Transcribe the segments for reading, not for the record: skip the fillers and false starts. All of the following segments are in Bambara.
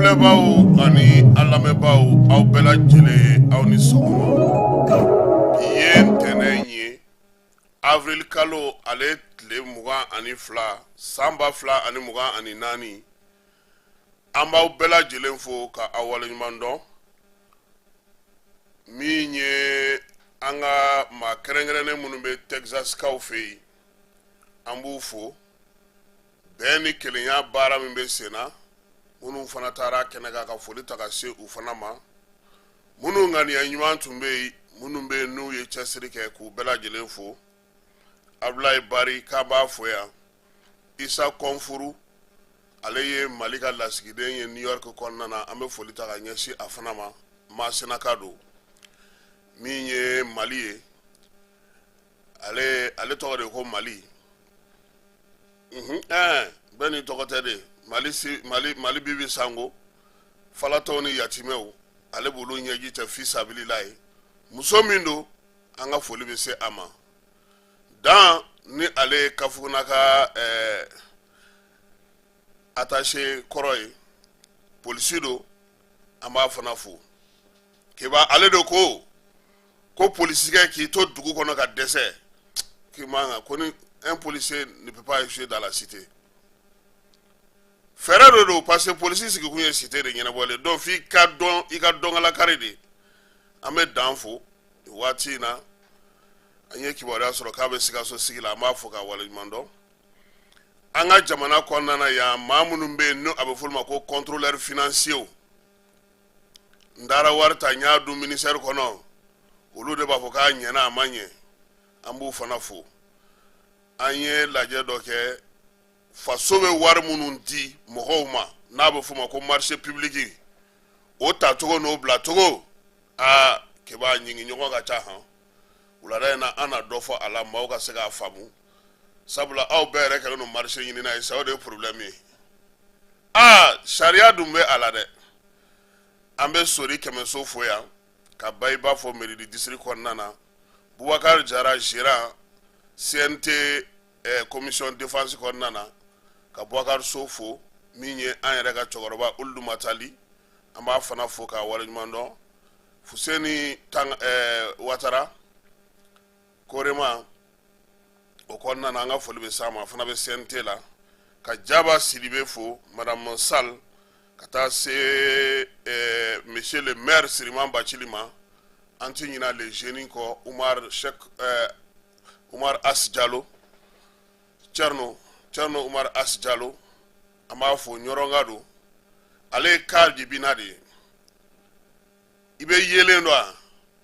filɛbaaw ani an lamɛnbaaw, aw bɛɛ lajɛlen, aw ni sɔgɔma. Bi ye ntɛnɛn ye, avril kalo ale tile 22, san 2024. An b'aw bɛɛ lajɛlen fo ka aw waleɲuman dɔn. Min ye an ka maa kɛrɛnkɛrɛnnen minnu bɛ Texaskaw fɛ yen, an b'u fo. Bɛn ni kelenya baara min bɛ sen na, minnu fana taara kɛnɛ kan, ka foli ta ka se u fana ma. Minnu ŋaniya ɲuman tun bɛ yen, minnu bɛ yen n'u ye cɛsiri kɛ, k'u bɛɛ lajɛlen fo. Abulayi Bari, k'a b'a fo yan. Isa Kɔnfuru, ale ye Mali ka lasigiden ye New York kɔnɔna na, an bɛ foli ta ka ɲɛsin a fana ma. Masinaka don. Min ye Mali ye, ale tɔgɔ de ye ko Mali. Bɛɛ n'i tɔgɔ tɛ de. Mali si Mali, Mali Bibi Sango, falatɔw ni yatimɛw, ale b'olu ɲɛji cɛ fi sabilila ye. Muso min don, an ka foli bɛ se a ma. Dan ni ale ye Kafuguna ka attaché kɔrɔ ye, polisi don, an b'a fana fo. Keba, ale de ko polisikɛ k'i to dugu kɔnɔ ka dɛsɛ k'i man kan ko ni un policier ne peut pas échouer dans la cité. Fɛɛrɛ dɔ don, parce que polisi sigikun ye cité de ɲɛnabɔlen. Donc f'i ka dɔn, i ka dɔnkalakari de. An bɛ Dan fo waati in na. An ye kibaruya sɔrɔ k'a bɛ Sikaso sigi la. An b'a fɔ k'a waleɲuman dɔn. An ka jamana kɔnɔna na yan, maa minnu bɛ yen n'o a bɛ f'olu ma ko contrôleur financier, n taara wari ta, n y'a dun ministère kɔnɔ, olu de b'a fɔ k'a ɲɛna, a ma ɲɛ, an b'u fana fo. An ye lajɛ dɔ kɛ, faso bɛ wari minnu di mɔgɔw ma n'a bɛ f'o ma ko marché public, o tacogo n'o bilacogo. Aa Keba, ɲingi ɲɔgɔn ka ca han. Wulada in na, an na dɔ fɔ a la, maaw ka se k'a faamu, sabula aw bɛɛ yɛrɛ kɛlen don marché ɲinina ye sa. O de ye problème ye. Aa, sariya dun bɛ a la dɛ. An bɛ Sori Kɛmɛso fo yan, ka Bayiba fo Meridi district kɔnɔna na. Bubakari Jara, gérant CNT commission défense kɔnɔna na, ka Bubakari So fo. Min ye an yɛrɛ ka cɛkɔrɔba Uludu Matali, an b'a fana fo k'a waleɲuman dɔn. Fuseni Tang Watara Korema o kɔnɔna na, an ka foli bɛ s'a ma, a fana bɛ CNT la. Ka Jaba Sidibe fo, Madame Sall, ka taa se monsieur le maire Siriman Bacili ma. An ti ɲina le jeune kɔ, Umar Sheikh Umar As Jalo, Cerno Umar As Jalo, an b'a fo. Ɲɔrɔnka don, ale ye ka jibina de ye. I bɛ yelen dɔn a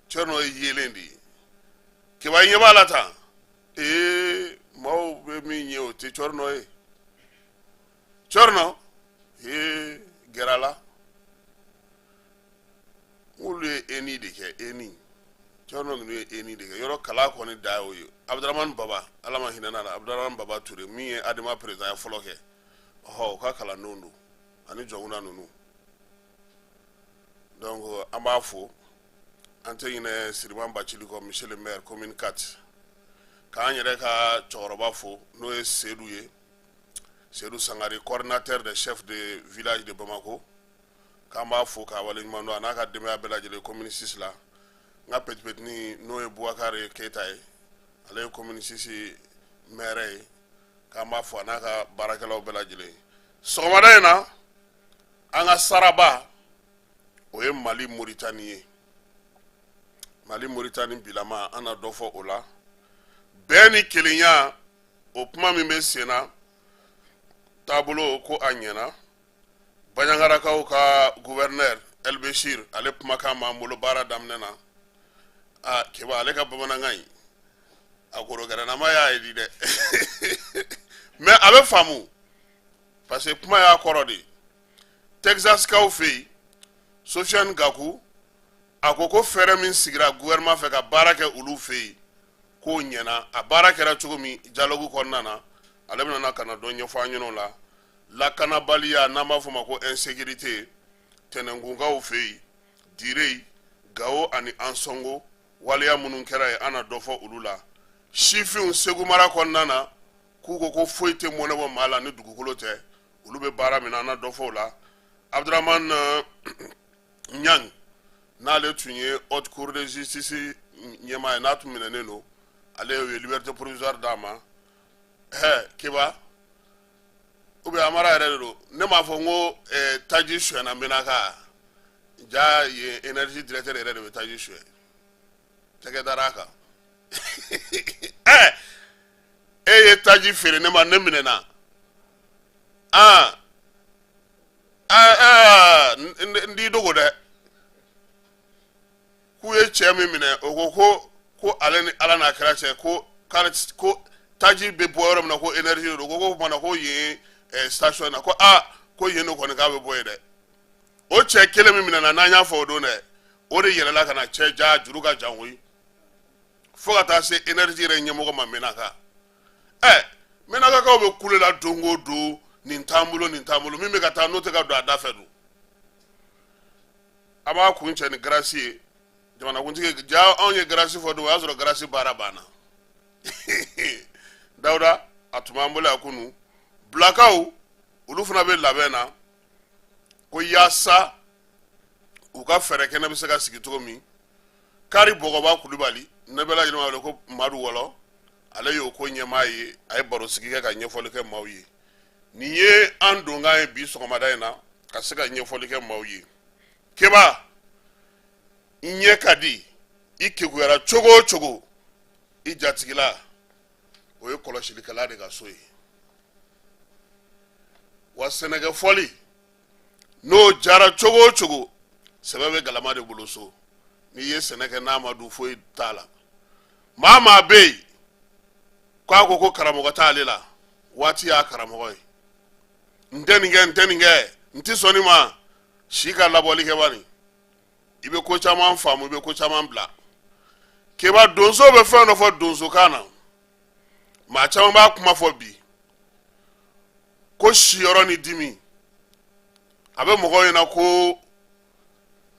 Cerno ye yelen de ye. Keba, i ɲɛ b'a la tan. Ee, maaw bɛ min ye, o tɛ Cerno ye. Cerno ee, gɛrɛ a la. Olu ye eni de kɛ, eni Cerno ninnu ye eni de kɛ. Yɔrɔ kalan kɔni da y'o ye. Abudramani Baba, Ala ma hinɛ n'a la, Abudramani Baba Ture min ye Adema président fɔlɔ kɛ, ɔhɔ, o ka kalandenw don ani Jɔnkunda ninnu. Donc an b'a fo. An tɛ ɲinɛ Siriman Bacili kɔ, monsieur le maire commune 4. K'an yɛrɛ ka cɛkɔrɔba fo, n'o ye Sedu ye, Sedu Sangare, coordinateur des chefs de village de Bamako, k'an b'a fo k'a waleɲuman dɔn, a n'a ka denbaya bɛɛ lajɛlen commune 6 la. N ka petit petini, n'o ye Bubakari Keyita ye, ale ye commune 6 maire ye, k'an b'a fo, a n'a ka baarakɛlaw bɛɛ lajɛlen. Sɔgɔmada in na, an ka saraba, o ye Mali Moritani ye. Mali Moritani bilama, an na dɔ fɔ o la. Bɛn ni kelenya, o kuma min bɛ sen na, taabolo ko a ɲɛna. Baɲangarakaw ka gouverneur Elbechir, ale kumakan b'an bolo baara daminɛ na. A Keba, ale ka bamanankan in, a korokɛrɛnnama y'a ye di dɛ, mais a bɛ faamu parce que kuma y'a kɔrɔ de. Texaskaw fɛ yen, Sofiane Gaku, a ko ko fɛɛrɛ min sigira gouvernement fɛ ka baara kɛ olu fɛ yen, k'o ɲɛna. A baara kɛra cogo min dialogue kɔnɔna na, ale bɛna na ka na dɔ ɲɛfɔ an ɲɛna o la. Lakanabaliya, n'an b'a fɔ o ma ko insécurité, Tɛnɛnkunkaw fɛ yen, Dire, Gawo ani Ansɔngo, waleya minnu kɛra yen, an na dɔ fɔ olu la. Sifinw Segu mara kɔnɔna na, k'u ko ko foyi tɛ mɔnɛ bɔ maa la ni dugukolo tɛ. Olu bɛ baara min na, an na dɔ fɔ o la. Abdramane Niang, n'ale tun ye haute cour de justice ɲɛmaa ye, n'a tun minɛnen don, ale ye liberté provisoire d'a ma. Hɛ Keba ou bien Amara yɛrɛ de don, ne m'a fɔ n ko taji sonyɛna Menaka. Ja yen énergie directeur yɛrɛ de bɛ taji suɲɛ, tɛgɛ dara a kan. Ɛ e ye taji feere ne ma, ne minɛna. Aa aa, n t'i dogo dɛ, k'u ye cɛ min minɛ, o ko ko ale ni Ala n'a kira cɛ, ko ko taji bɛ bɔ yɔrɔ min na, ko énergie de don. Ko o tuma na ko yen station na, ko aa, ko yen de kɔni k'a bɛ bɔ yen dɛ. O cɛ kelen min minɛna, n'an y'a fɔ o don dɛ, o de yɛlɛla ka na cɛ ja juru ka jan koyi, fo ka taa se énergie yɛrɛ ɲɛmɔgɔ ma Menaka. Ɛ Menakakaw bɛ kule la don o don, nin t'an bolo, nin t'an bolo, min bɛ ka taa n'o tɛ ka don a da fɛ dun. An b'a kun cɛ ni grâce ye. Jamanakuntigi ja, anw ye grâce fɔ don, o y'a sɔrɔ grâce baara banna. Dawuda, a tun b'an bolo yan kunun. Bilakaw, olu fana bɛ labɛn na ko yaasa u ka fɛɛrɛ kɛnɛ bɛ se ka sigi cogo min. Kari Bɔgɔba Kulubali, ne bɛɛ lajɛlen b'a wele ko Madu Wɔlɔ, ale y'o ko ɲɛmaa ye. A ye baro sigi kɛ ka ɲɛfɔli kɛ maaw ye. Nin ye an donkan ye bi sɔgɔmada in na, ka se ka ɲɛfɔli kɛ maaw ye. Keba, i ɲɛ ka di, i kekuyara cogo o cogo, i jatigila o ye kɔlɔsilikɛla de ka so ye. Wa sɛnɛkɛ fɔli n'o jara cogo o cogo, sɛbɛ bɛ galama de bolo so. N'i ye sɛnɛ kɛ n'a ma dun, foyi t'a la. Maa maa bɛ yen k'a ko ko karamɔgɔ t'ale la, waati y'a karamɔgɔ ye. N tɛ nin kɛ, n tɛ nin kɛ, n tɛ sɔn nin ma. Si ka labɔli kɛ bani, i bɛ ko caman faamu, i bɛ ko caman bila. Keba, donso bɛ fɛn dɔ fɔ donsokan na, maa caman b'a kuma fɔ bi, ko siyɔrɔ ni dimi. A bɛ mɔgɔw ɲɛna ko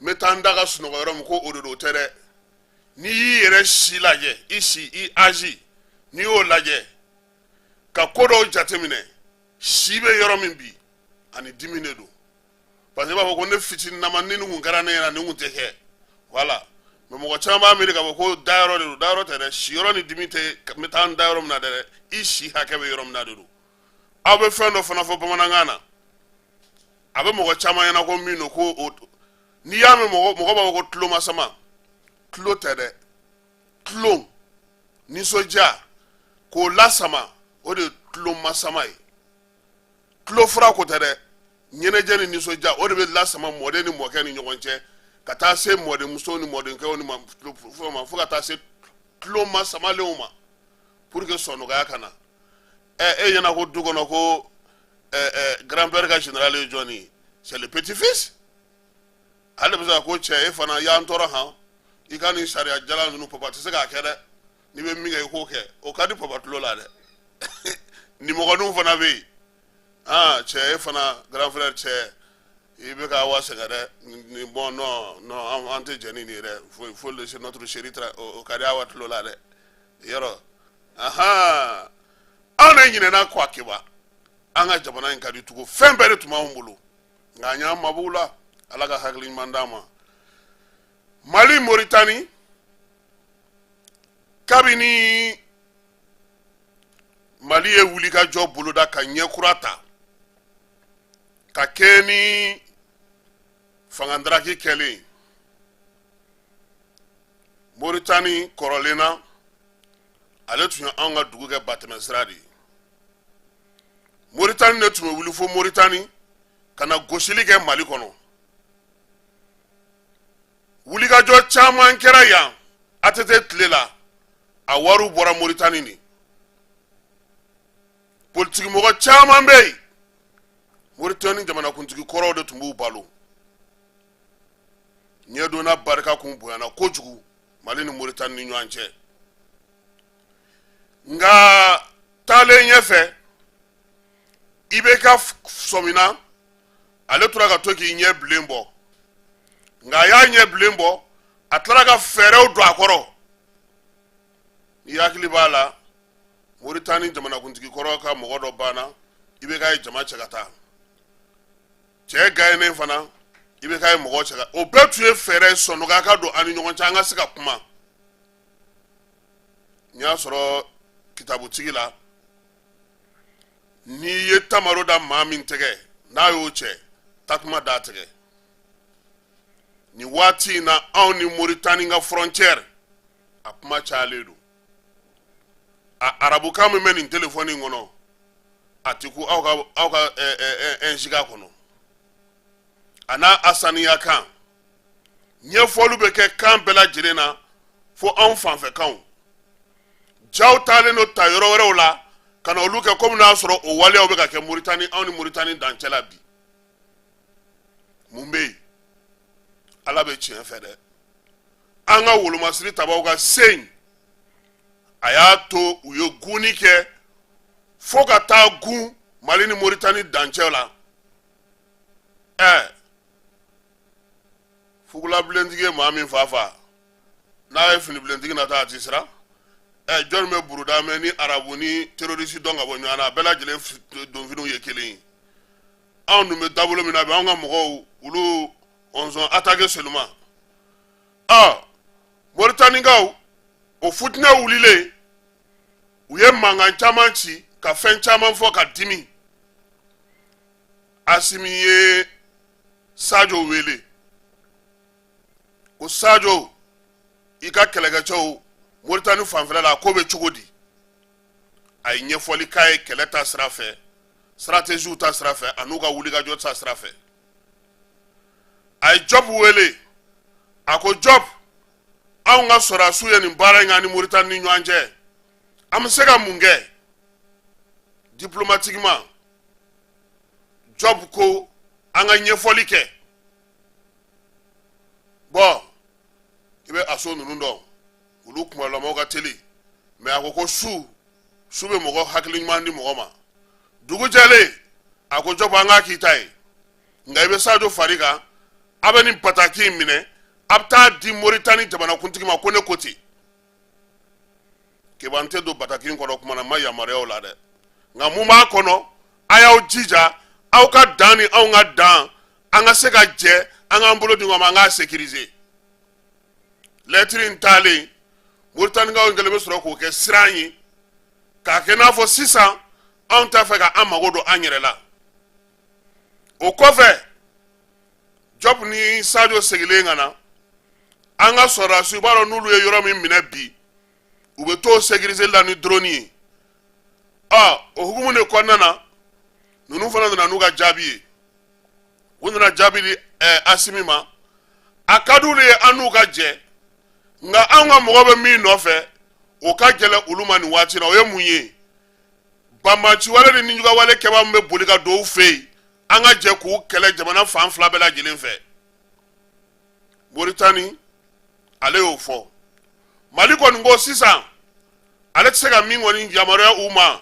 n bɛ taa n da ka sunɔgɔ yɔrɔ min, ko o de don. O tɛ dɛ. N'i y'i yɛrɛ si lajɛ, i si, i âge, n'i y'o lajɛ ka ko dɔw jateminɛ, si bɛ yɔrɔ min bi ani dimi de don. Parce que i b'a fɔ ko ne fitininama ni nin kun kɛra ne ɲɛna, nin kun tɛ kɛ. Voilà. Mais mɔgɔ caman b'a miiri k'a fɔ ko dayɔrɔ de don. Dayɔrɔ tɛ dɛ. Siyɔrɔ ni dimi tɛ n bɛ taa n da yɔrɔ min na dɛ, i si hakɛ bɛ yɔrɔ min na de don. Aw bɛ fɛn dɔ fana fɔ bamanankan na, a bɛ mɔgɔ caman ɲɛna ko min don, ko o n'i y'a mɛn mɔgɔ mɔgɔ b'a fɔ ko tulomasama. Tulo tɛ dɛ, tulon nisɔndiya k'o lasama, o de ye tulomasama ye. Tulo fura ko tɛ dɛ. Ɲɛnajɛ ni nisɔndiya, o de bɛ lasama mɔden ni mɔkɛ ni ɲɔgɔn cɛ, ka taa se mɔdenmuso ni mɔdenkɛw ni fɛnw ma, fo ka taa se tulomasamalenw ma, pour que sɔnɔgɔya ka na. Ɛ e ɲɛna ko du kɔnɔ ko ɛ ɛ grand père ka général ye jɔnni ye? C'est le petit fils. Ale bɛ se ka ko cɛ, e fana y'an tɔɔrɔ han, i ka nin sariya jalan ninnu, papa tɛ se k'a kɛ dɛ. N'i bɛ min kɛ, i k'o kɛ, o ka di papa tulo la dɛ. Nimɔgɔninw fana bɛ yen. Aa cɛ, e fana grand frère, cɛ, i bɛ ka wa sɛgɛn dɛ. Nin bon, non non, an tɛ jɛn ni nin ye dɛ. Il faut laisser notre chéri, o ka di awa tulo la dɛ. Yɔrɔ ahan, anw de ɲinɛna kɔ. Keba, an ka jamana in ka di tugun, fɛn bɛɛ de tun b'anw bolo, nka an y'an mabɔ u la. Ala ka hakili ɲuman d'an ma. Mali, Moritani, kabini Mali ye wulikajɔ boloda ka ɲɛ kura ta ka kɛ ni fangadaraki kɛlen, Moritani kɔrɔlen na, ale tun ye anw ka dugu kɛ batɛmɛsira de ye. Moritani de tun bɛ wuli fo Moritani ka na gosili kɛ Mali kɔnɔ. Wulikajɔ caman kɛra yan ATT tile la, a wariw bɔra Moritani de. Politikimɔgɔ caman bɛ yen, Moritani jamanakuntigi kɔrɔw de tun b'u balo. Ɲɛdonna barika kun bonyana kojugu Mali ni Moritani ni ɲɔgɔn cɛ. Nka taalen ɲɛfɛ, IBK sɔmina, ale tora ka to k'i ɲɛ bilen bɔ. Nka a y'a ɲɛ bilen bɔ, a tilara ka fɛɛrɛw don a kɔrɔ. N'i hakili b'a la, Moritani jamanakuntigi kɔrɔ ka mɔgɔ dɔ banna, IBK ye jama cɛ ka taa. Cɛ gagné fana, i bɛ k'a ye mɔgɔ cɛ o bɛɛ tun ye fɛɛrɛ ye sɔnɔgɔya ka don an ni ɲɔgɔn cɛ, an ka se ka kuma. N y'a sɔrɔ kitabutigi la, n'i ye tamaro da maa min tɛgɛ, n'a y'o cɛ, takuma d'a tɛgɛ. Nin waati in na, anw ni Moritani ka frontière, a kuma cayalen don. A arabukan min bɛ nin telefɔni in kɔnɔ, a ti ku aw ka 1 giga kɔnɔ. A n'a asaniya kan ɲɛfɔliw bɛ kɛ kan bɛɛ lajɛlen na, fo anw fanfɛ kanw. Jaw taalen don ta yɔrɔ wɛrɛw la ka na olu kɛ komi n'a sɔrɔ o waleyaw bɛ ka kɛ Moritani, anw ni Moritani dancɛ la bi. Mun bɛ yen? Ala bɛ tiɲɛ fɛ dɛ. An ka wolomasiri tabaw ka se in, a y'a to u ye gunni kɛ fo ka taa gun Mali ni Moritani dancɛ la. Fugulabilentigi ye maa min fa fa, n'a ye finibilentigi nata, a ti siran. Jɔnni bɛ buruda mɛn ni arabu ni terroriste dɔn ka bɔ ɲɔgɔn na? A bɛɛ lajɛlen donfiniw ye kelen ye. Anw dun bɛ dabolo min na bi, anw ka mɔgɔw, olu on sont attaqués seulement. Ɔ, Moritanikaw, o futinɛ wulilen, u ye mankan caman ci ka fɛn caman fɔ ka dimi. Asimi ye Sajo wele ko: "Sajo, i ka kɛlɛkɛcɛw Moritani fanfɛla la, a ko bɛ cogo di?" A ye ɲɛfɔli k'a ye kɛlɛ ta sira fɛ, stratégie ta sira fɛ, a n'u ka wulikajɔ ta sira fɛ. A ye Jɔp wele, a ko: "Jɔp, anw ka sɔrɔdasiw ye nin baara in kɛ ni Moritani ni ɲɔgɔn cɛ, an bɛ se ka mun kɛ diplomatiquement?" Jɔp ko an ka ɲɛfɔli kɛ. Bɔn, i bɛ aso ninnu dɔn, olu kumalamaw ka teli mɛ. A ko ko su su bɛ mɔgɔ hakili ɲuman di mɔgɔ ma. Dugu jɛlen, a ko: "Jɔp, an k'a k'i ta ye, nka i bɛ Sajo fari kan, a bɛ nin pataki in minɛ, a bɛ taa di Moritani jamanakuntigi ma ko ne ko ten." Keba, n tɛ don bataki in kɔnɔ kuma na, n ma yamaruyaw la dɛ, nka mun b'a kɔnɔ? A y'aw jija, aw ka dan ni anw ka dan, an ka se ka jɛ, an k'an bolo di ɲɔgɔn ma, an k'a sécuriser. Lɛtiri in taalen, Moritanikaw kɛlen bɛ sɔrɔ k'o kɛ siran ye, k'a kɛ n'a fɔ sisan anw t'a fɛ ka an mago don an yɛrɛ la. O kɔfɛ, Jɔp ni Sajo segilen ka na, an ka sɔrɔdasiw, i b'a dɔn n'olu ye yɔrɔ min minɛ bi, u bɛ t'o sécuriser la ni drone ye. Ɔ, o hukumu de kɔnɔna na, ninnu fana nana n'u ka jaabi ye. U nana jaabi di Asimi ma. A ka d'olu ye an n'u ka jɛ, nka anw ka mɔgɔ bɛ min nɔfɛ, o ka gɛlɛn olu ma nin waati la. O ye mun ye? Banbanciwale ni nijuguwale kɛbaa min bɛ boli ka don u fɛ yen, an ka jɛ k'u kɛlɛ jamana fan fila bɛɛ lajɛlen fɛ. Moritani, ale y'o fɔ. Mali kɔni ko sisan ale tɛ se ka min kɔni yamaruya u ma,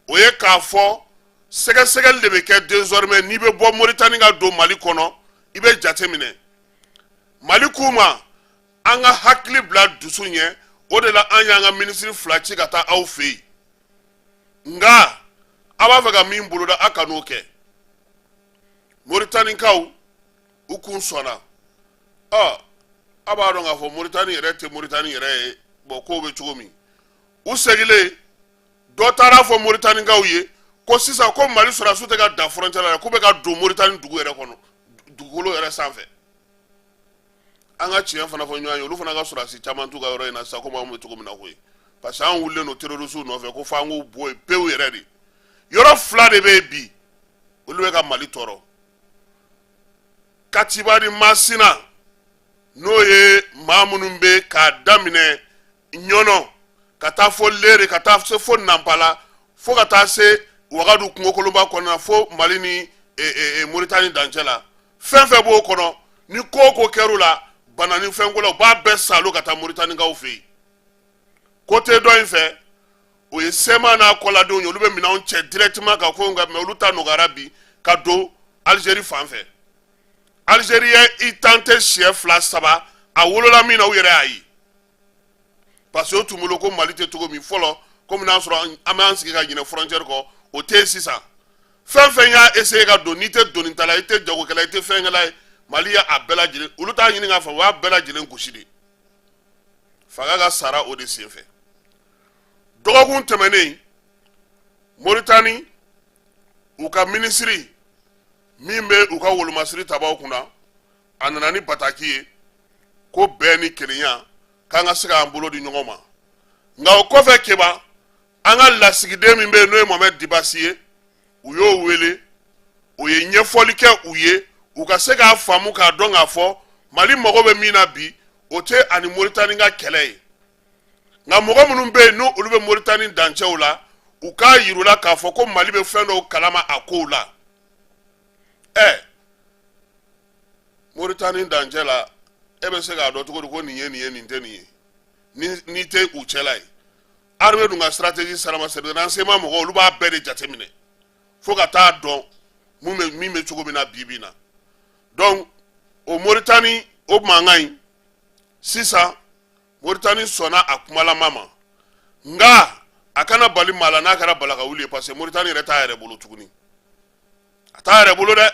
o ye k'a fɔ sɛgɛsɛgɛli de bɛ kɛ désormais. N'i bɛ bɔ Moritani ka don Mali kɔnɔ, i bɛ jate minɛ. Mali k'u ma an ka hakili bila dusu ɲɛ. O de la an y'an ka minisiri fila ci ka taa aw fɛ yen, nka a b'a fɛ ka min boloda, a kan'o kɛ. Moritanikaw, u kun sɔnna. Ɔ, a b'a dɔn k'a fɔ Moritani yɛrɛ tɛ Moritani yɛrɛ ye. Bɔn, kow bɛ cogo min, u segilen, dɔ taara fɔ Moritanikaw ye ko sisan ko Mali sɔrɔdasiw tɛ ka dan frontière la, k'u bɛ ka don Moritani dugu yɛrɛ kɔnɔ, dugukolo yɛrɛ sanfɛ. An ka tiɲɛ fana fɔ ɲɔgɔn ye, olu fana ka sɔrɔdasi caman t'u ka yɔrɔ in na sisan komi anw bɛ cogo min na koyi, parce que an wulilen don terroriste nɔfɛ ko f'an k'u bɔ yen pewu yɛrɛ de. Yɔrɔ fila de bɛ yen bi, olu bɛ ka Mali tɔɔrɔ: Katiba ni Masina, n'o ye maa minnu bɛ k'a daminɛ Ɲɔnɔ ka taa fo Lere, ka taa se fo Nanpala, fo ka taa se Wagadu kungokolonba kɔnɔna, fo Mali ni Moritani dancɛ la. Fɛn fɛn b'o kɔnɔ, ni ko o ko kɛr'u la, bana ni fɛnko la, u b'a bɛɛ salo ka taa Moritanikaw fɛ yen. Côté dɔ in fɛ, o ye CMA n'a kɔladenw ye. Olu bɛ minɛnw cɛ directement ka ko nka, mɛ olu ta nɔgɔyara bi ka don Algérie fan fɛ. Algérie ye i tan tɛ siɲɛ fila saba, a wolola min na, u yɛrɛ y'a ye, parce que o tun bolo ko Mali tɛ cogo min fɔlɔ, komi n'a sɔrɔ an b'an sigi ka ɲinɛ frontière kɔ, o tɛ yen sisan. Fɛn fɛn y'a essayer ka don, n'i tɛ donitala, i tɛ jagokɛla, i tɛ fɛnkɛla ye, Mali y'a bɛɛ lajɛlen, olu t'a ɲini k'a fɔ, u y'a bɛɛ lajɛlen gosi de. Fanga ka sara o de senfɛ. Dɔgɔkun tɛmɛnen, Moritani u ka minisiri min bɛ u ka wolomasiri tabaw kunna, a nana ni bataki ye ko bɛn ni kelenya, k'an ka se k'an bolo di ɲɔgɔn ma. Nka o kɔfɛ, Keba, an ka lasigiden min bɛ yen, n'o ye Mohamɛd Dibasi ye, u y'o wele, o ye ɲɛfɔli kɛ u ye, u ka se k'a faamu, k'a dɔn k'a fɔ Mali mago bɛ min na bi, o tɛ ani Moritani ka kɛlɛ ye. Nka mɔgɔ minnu bɛ yen, n'o olu bɛ Moritani dancɛw la, u k'a yir'u la k'a fɔ ko Mali bɛ fɛn dɔw kalama a kow la. Moritani dancɛ la, e bɛ se k'a dɔn cogo di ko nin ye nin ye, nin tɛ nin ye, n'i tɛ u cɛla ye? Armée dun ka stratégie sarama service renseignement mɔgɔw, olu b'a bɛɛ de jateminɛ fo ka taa dɔn mun bɛ, min bɛ cogo min na bi bi in na. Donc o Moritani, o mankan in sisan, Moritani sɔnna a kumalama ma, nka a kana bali maa la n'a kɛra balaka wuli ye, parce que Moritani yɛrɛ t'a yɛrɛ bolo tuguni, a t'a yɛrɛ bolo dɛ.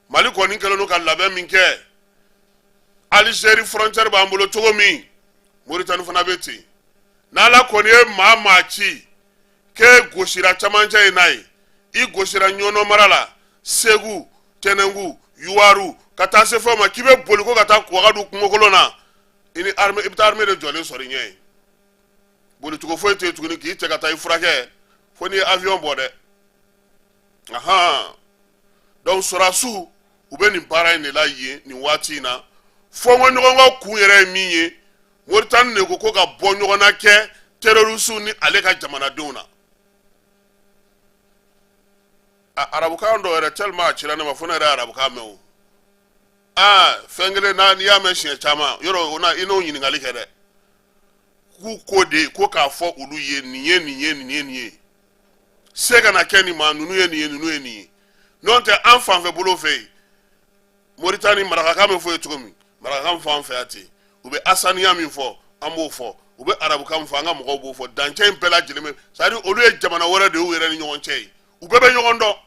Mali kɔni kɛlen don ka labɛn min kɛ, Alizeri frontière b'an bolo cogo min, Moritani fana bɛ ten. N'Ala kɔni ye maa maa ci k'e gosira camancɛ in n'a ye, i gosira Ɲɔnɔ mara la, Segu, Tɛnɛnku, Yuwaru, ka taa se fɛn ma k'i bɛ boli ko ka taa Wagadu kungokolon na, i ni armée, i bɛ taa armée de jɔlen sɔrɔ i ɲɛ ye. Bolicogo foyi tɛ yen tuguni k'i cɛ ka taa i furakɛ, fo n'i ye avion bɔ dɛ. Ahan, donc sɔrɔdasiw, u bɛ nin baara in de la yen nin waati in na. Fɔnkɔɲɔgɔnkɔ kun yɛrɛ ye min ye, Moritani de ko ko ka bɔ ɲɔgɔn na kɛ terrorisiw ni ale ka jamanadenw na. A arabukan dɔw yɛrɛ, tellement a cira ne ma, fo ne yɛrɛ ye arabukan mɛn o. Aa, fɛn kelen na, n'i y'a mɛn siɲɛ caman, yɔrɔ o na, i n'o ɲininkali kɛ dɛ. K'u ko de ko k'a fɔ olu ye nin ye, nin ye, nin ye, nin ye, se kana kɛ nin ma, ninnu ye nin ye, ninnu ye nin ye. N'o tɛ, an fanfɛ bolo fɛ yen, Moritani, marakakan bɛ fɔ yen cogo min, marakakan bɛ fɔ an fɛ yan ten. U bɛ asaniya min fɔ, an b'o fɔ. U bɛ arabukan min fɔ, an ka mɔgɔw b'o fɔ. Dancɛ in bɛɛ lajɛlen bɛ, c'est à dire olu ye jamana wɛrɛ de y'u yɛrɛ ni ɲɔgɔn cɛ ye, u bɛɛ bɛ ɲɔgɔn dɔn.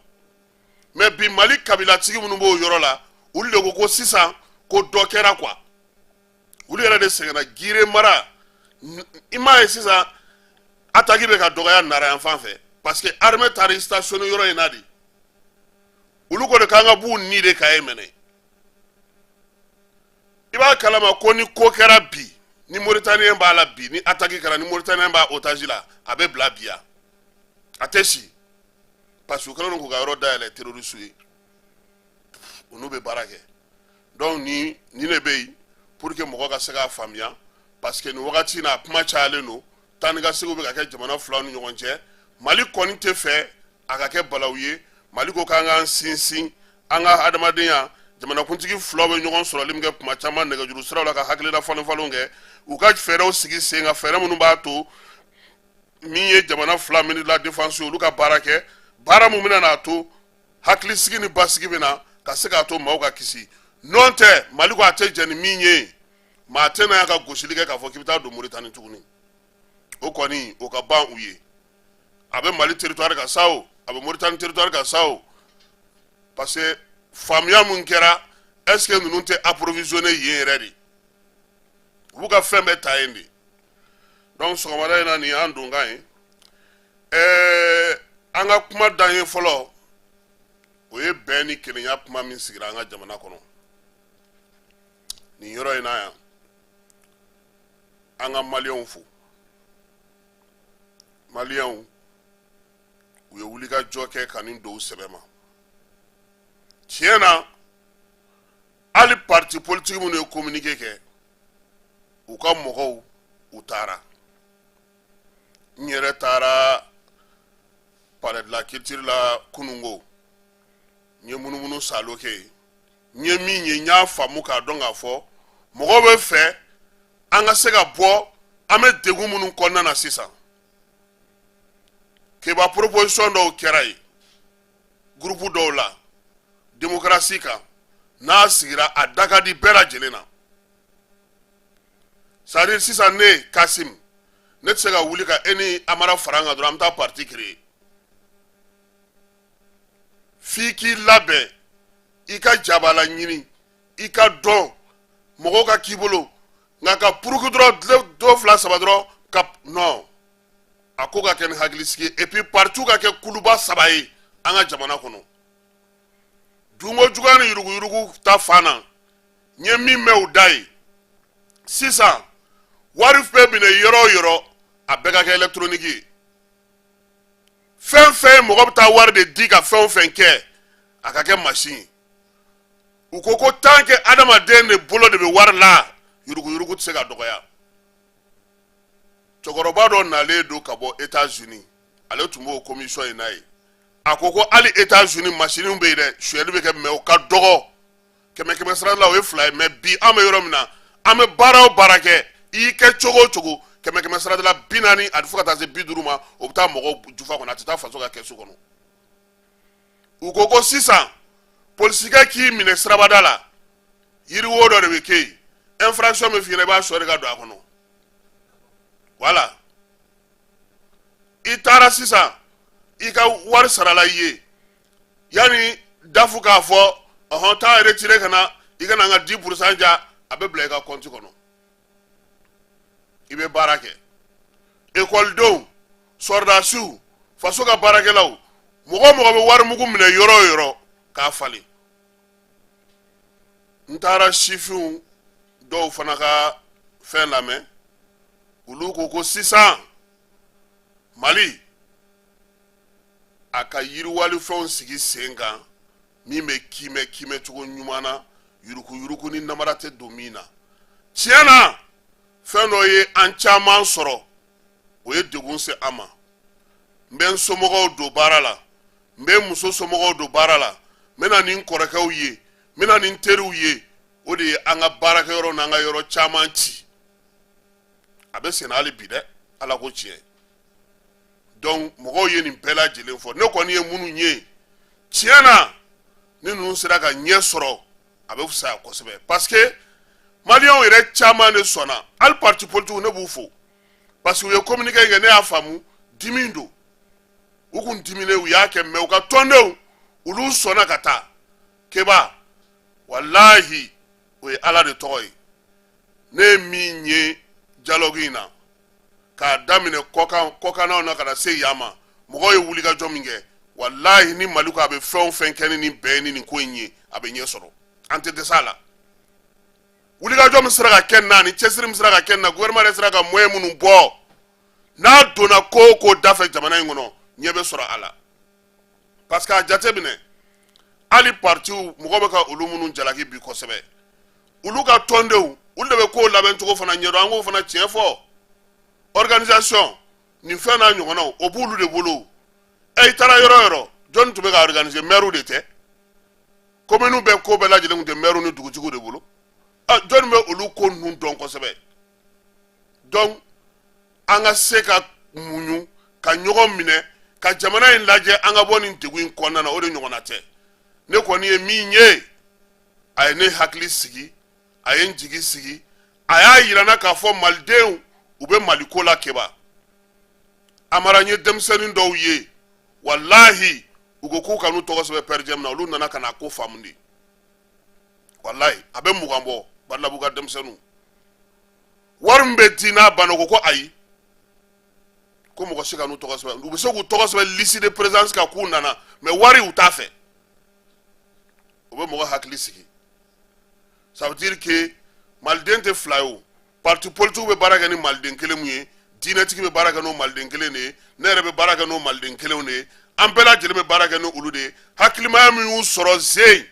Mais bi, Mali kabilatigi minnu b'o yɔrɔ la, olu de ko ko sisan ko dɔ kɛra quoi. Olu yɛrɛ de sɛgɛnna Gire mara. I m'a ye sisan, attaque bɛ ka dɔgɔya Nara yan fan fɛ, parce que armée taara stationner yɔrɔ in na de. Olu ko de k'an ka b'u ni de ka ye minɛ. I b'a kalama ko ni ko kɛra bi, ni Mauritanien b'a la bi, ni attaque kɛra, ni Mauritanien b'a otage la, a bɛ bila bi yan, a tɛ si, parce que u kɛlen don k'u ka yɔrɔ dayɛlɛ terroriste ye, u n'u bɛ baara kɛ. Donc nin de bɛ yen pour que mɔgɔ ka se k'a faamuya, parce que nin wagati in na, a kuma cayalen don, taa ni ka seginw bɛ ka kɛ jamana filaw ni ɲɔgɔn cɛ. Mali kɔni tɛ fɛ a ka kɛ balawu ye. Mali ko k'an k'an sinsin an ka adamadenya. Jamanakuntigi filaw bɛ ɲɔgɔn sɔrɔli min kɛ kuma caman nɛgɛjuru siraw la, ka hakilina falen falenw kɛ, u ka fɛɛrɛw sigi sen kan, fɛɛrɛ minnu b'a to min ye jamana fila ministre de la défense, olu ka baara kɛ, baara mun bɛna n'a to hakilisigi ni basigi bɛ na, ka se k'a to maaw ka kisi. N'o tɛ, Mali ko a tɛ jɛn ni min ye, maa tɛ na yan ka gosili kɛ k'a fɔ k'i bɛ taa don Moritani tuguni. O kɔni, o ka ban u ye. A bɛ Mali territoire kan sa o, a bɛ Moritani territoire kan sa o, parce que faamuya mun kɛra, est ce que ninnu tɛ approvisionner yen yɛrɛ de? U b'u ka fɛn bɛɛ ta yen de. Donc sɔgɔmada in na, nin y'an donkan ye. An ka kuma dan ye fɔlɔ, o ye bɛn ni kelenya kuma min sigira an ka jamana kɔnɔ nin yɔrɔ in na yan. An ka Maliyɛnw fo. Maliyɛnw, u ye wulikajɔ kɛ ka nin don sɛbɛ ma. Tiɲɛ na, hali parti politique minnu ye communiqué kɛ, u ka mɔgɔw, u taara. N yɛrɛ taara Palais de la Culture la kununko, n ye munumunu salo kɛ yen. N ye min ye, n y'a faamu k'a dɔn k'a fɔ mɔgɔw bɛ fɛ an ka se ka bɔ an bɛ degun minnu kɔnɔna na sisan. Keba, proposition dɔw kɛra yen, groupe dɔw la, démocratie kan, n'a sigira, a da ka di bɛɛ lajɛlen na. C'est à dire sisan, ne Kasim, ne tɛ se ka wuli ka e ni Amara fara an kan dɔrɔn, an bɛ taa parti créer. F'i k'i labɛn, i ka jabala ɲini, i ka dɔn mɔgɔw ka k'i bolo, nka ka puruku dɔrɔn dɔ fila saba dɔrɔn ka non, a ko ka kɛ ni hakilisigi ye. Et puis partiw ka kɛ kuluba saba ye an ka jamana kɔnɔ. Dunko juguya ni yuruguyurugu ta fan na, n ye min mɛn u da ye sisan, wari bɛ minɛ yɔrɔ o yɔrɔ, a bɛɛ ka kɛ électronique ye. Fɛn fɛn ye mɔgɔ bɛ taa wari de di ka fɛn o fɛn kɛ, a ka kɛ machine ye. U ko ko tant que adamaden de bolo de bɛ wari la, yuruguyurugu tɛ se ka dɔgɔya. Cɛkɔrɔba dɔ nalen don ka bɔ États-Unis, ale tun b'o commission in na yen. A ko ko hali États-Unis machine bɛ yen dɛ, sonyɛli bɛ kɛ, mais o ka dɔgɔ, kɛmɛ kɛmɛ sara la o ye 2 ye. Mais bi an bɛ yɔrɔ min na, an bɛ baara o baara kɛ, i y'i kɛ cogo o cogo, kɛmɛ kɛmɛ sara la 40 ani fo ka taa se 50 ma, o bɛ taa mɔgɔw jufa kɔnɔ, a tɛ taa faso ka kɛsu kɔnɔ. U ko ko sisan polisikɛ k'i minɛ sirabada la, yiriwo dɔ de bɛ kɛ yen, infraction bɛ f'i ɲɛna, i b'a sɔrɔ ka don a kɔnɔ. Voilà, i taara sisan, i ka wari sarala i ye, yanni DAF k'a fɔ ɔhɔn taa retiré ka na, i ka na n ka 10% ja, a bɛ bila i ka compte kɔnɔ, i bɛ baara kɛ. Ekɔlidenw, sɔrɔdasiw, faso ka baarakɛlaw, mɔgɔ o mɔgɔ bɛ warimugu minɛ yɔrɔ o yɔrɔ k'a falen. N taara sifinw dɔw fana ka fɛn lamɛn, olu ko ko sisan Mali a ka yiriwalifɛnw sigi sen kan min bɛ kiimɛ kiimɛ cogo ɲuman na, yuruguyurugu ni namara tɛ don min na. Tiɲɛ na, fɛn dɔ ye an caman sɔrɔ, o ye degun se an ma. N bɛ n somɔgɔw don baara la, n bɛ n muso somɔgɔw don baara la, n bɛ na ni n kɔrɔkɛw ye, n bɛ na ni n teriw ye. O de ye an ka baarakɛyɔrɔ n'an ka yɔrɔ caman ci. A bɛ senna hali bi dɛ, Ala ko tiɲɛ. Donc mɔgɔw ye nin bɛɛ lajɛlen fɔ, ne kɔni ye minnu ye, tiɲɛ na, ni ninnu sera ka ɲɛ sɔrɔ, a bɛ fisaya kosɛbɛ, parce que maliyɛnw yɛrɛ caman de sɔnna. Hali parti politique, ne b'u fo, parce que u ye communiqué kɛ, ne y'a faamu dimi don, u kun diminen, u y'a kɛ, mais u ka tɔndenw olu sɔnna ka taa. Keba, walahi, o ye Ala de tɔgɔ ye. Ne ye min ye dialogue in na, k'a daminɛ kɔkan kɔkannaw na ka na se yan ma, mɔgɔw ye wulikajɔ min kɛ, walahi, ni Mali ko a bɛ fɛn o fɛn kɛ ni nin bɛn ni nin ko in ye, a bɛ ɲɛ sɔrɔ, an tɛ dɛsɛ a la. Wulikajɔ min sera ka kɛ nin na, ani cɛsiri min sera ka kɛ nin na, gouvernement yɛrɛ sera ka moyen minnu bɔ, n'a donna ko o ko da fɛ jamana in kɔnɔ, ɲɛ bɛ sɔrɔ a la. Parce que a jateminɛ, hali partiw, mɔgɔ bɛ ka olu minnu jalaki bi kosɛbɛ, olu ka tɔndenw, olu de bɛ kow labɛn cogo fana ɲɛdɔn. An k'o fana tiɲɛ fɔ, organisation nin fɛn n'a ɲɔgɔnnaw, o b'olu de bolo. Ɛ, i taara yɔrɔ o yɔrɔ, jɔnni tun bɛ ka organiser? Maire de tɛ? Commune bɛɛ, ko bɛɛ lajɛlen tun tɛ maire ni dugutigiw de bolo? Jɔnni bɛ olu ko ninnu dɔn kosɛbɛ? Donc an ka se ka muɲu ka ɲɔgɔn minɛ ka jamana in lajɛ, an ka bɔ nin degun in kɔnɔna na. O de ɲɔgɔnna tɛ. Ne kɔni ye min ye, a ye ne hakili sigi, a ye n jigi sigi, a y'a yira n na k'a fɔ malidenw, u bɛ Mali ko la. Keba Amara, n ye denmisɛnnin dɔw ye, walahi, u ko k'u kan'u tɔgɔ sɛbɛn per diem na, olu nana ka na ko faamu de. Walahi, a bɛ 20 bɔ. Balabu ka denmisɛnninw, wari min bɛ di n'a banna, ko ayi, ko mɔgɔ si kan'u tɔgɔ sɛbɛn. U bɛ se k'u tɔgɔ sɛbɛn liste de présence kan k'u nana, mais wari, u t'a fɛ. O bɛ mɔgɔ hakili sigi. Ça veut dire que maliden tɛ fila ye. O parti politique bɛ baara kɛ ni maliden kelen mun ye, diinɛtigi bɛ baara kɛ n'o maliden kelen de ye, ne yɛrɛ bɛ baara kɛ n'o maliden kelenw de ye, an bɛɛ lajɛlen bɛ baara kɛ ni olu de ye. Hakilimaya min y'u sɔrɔ zen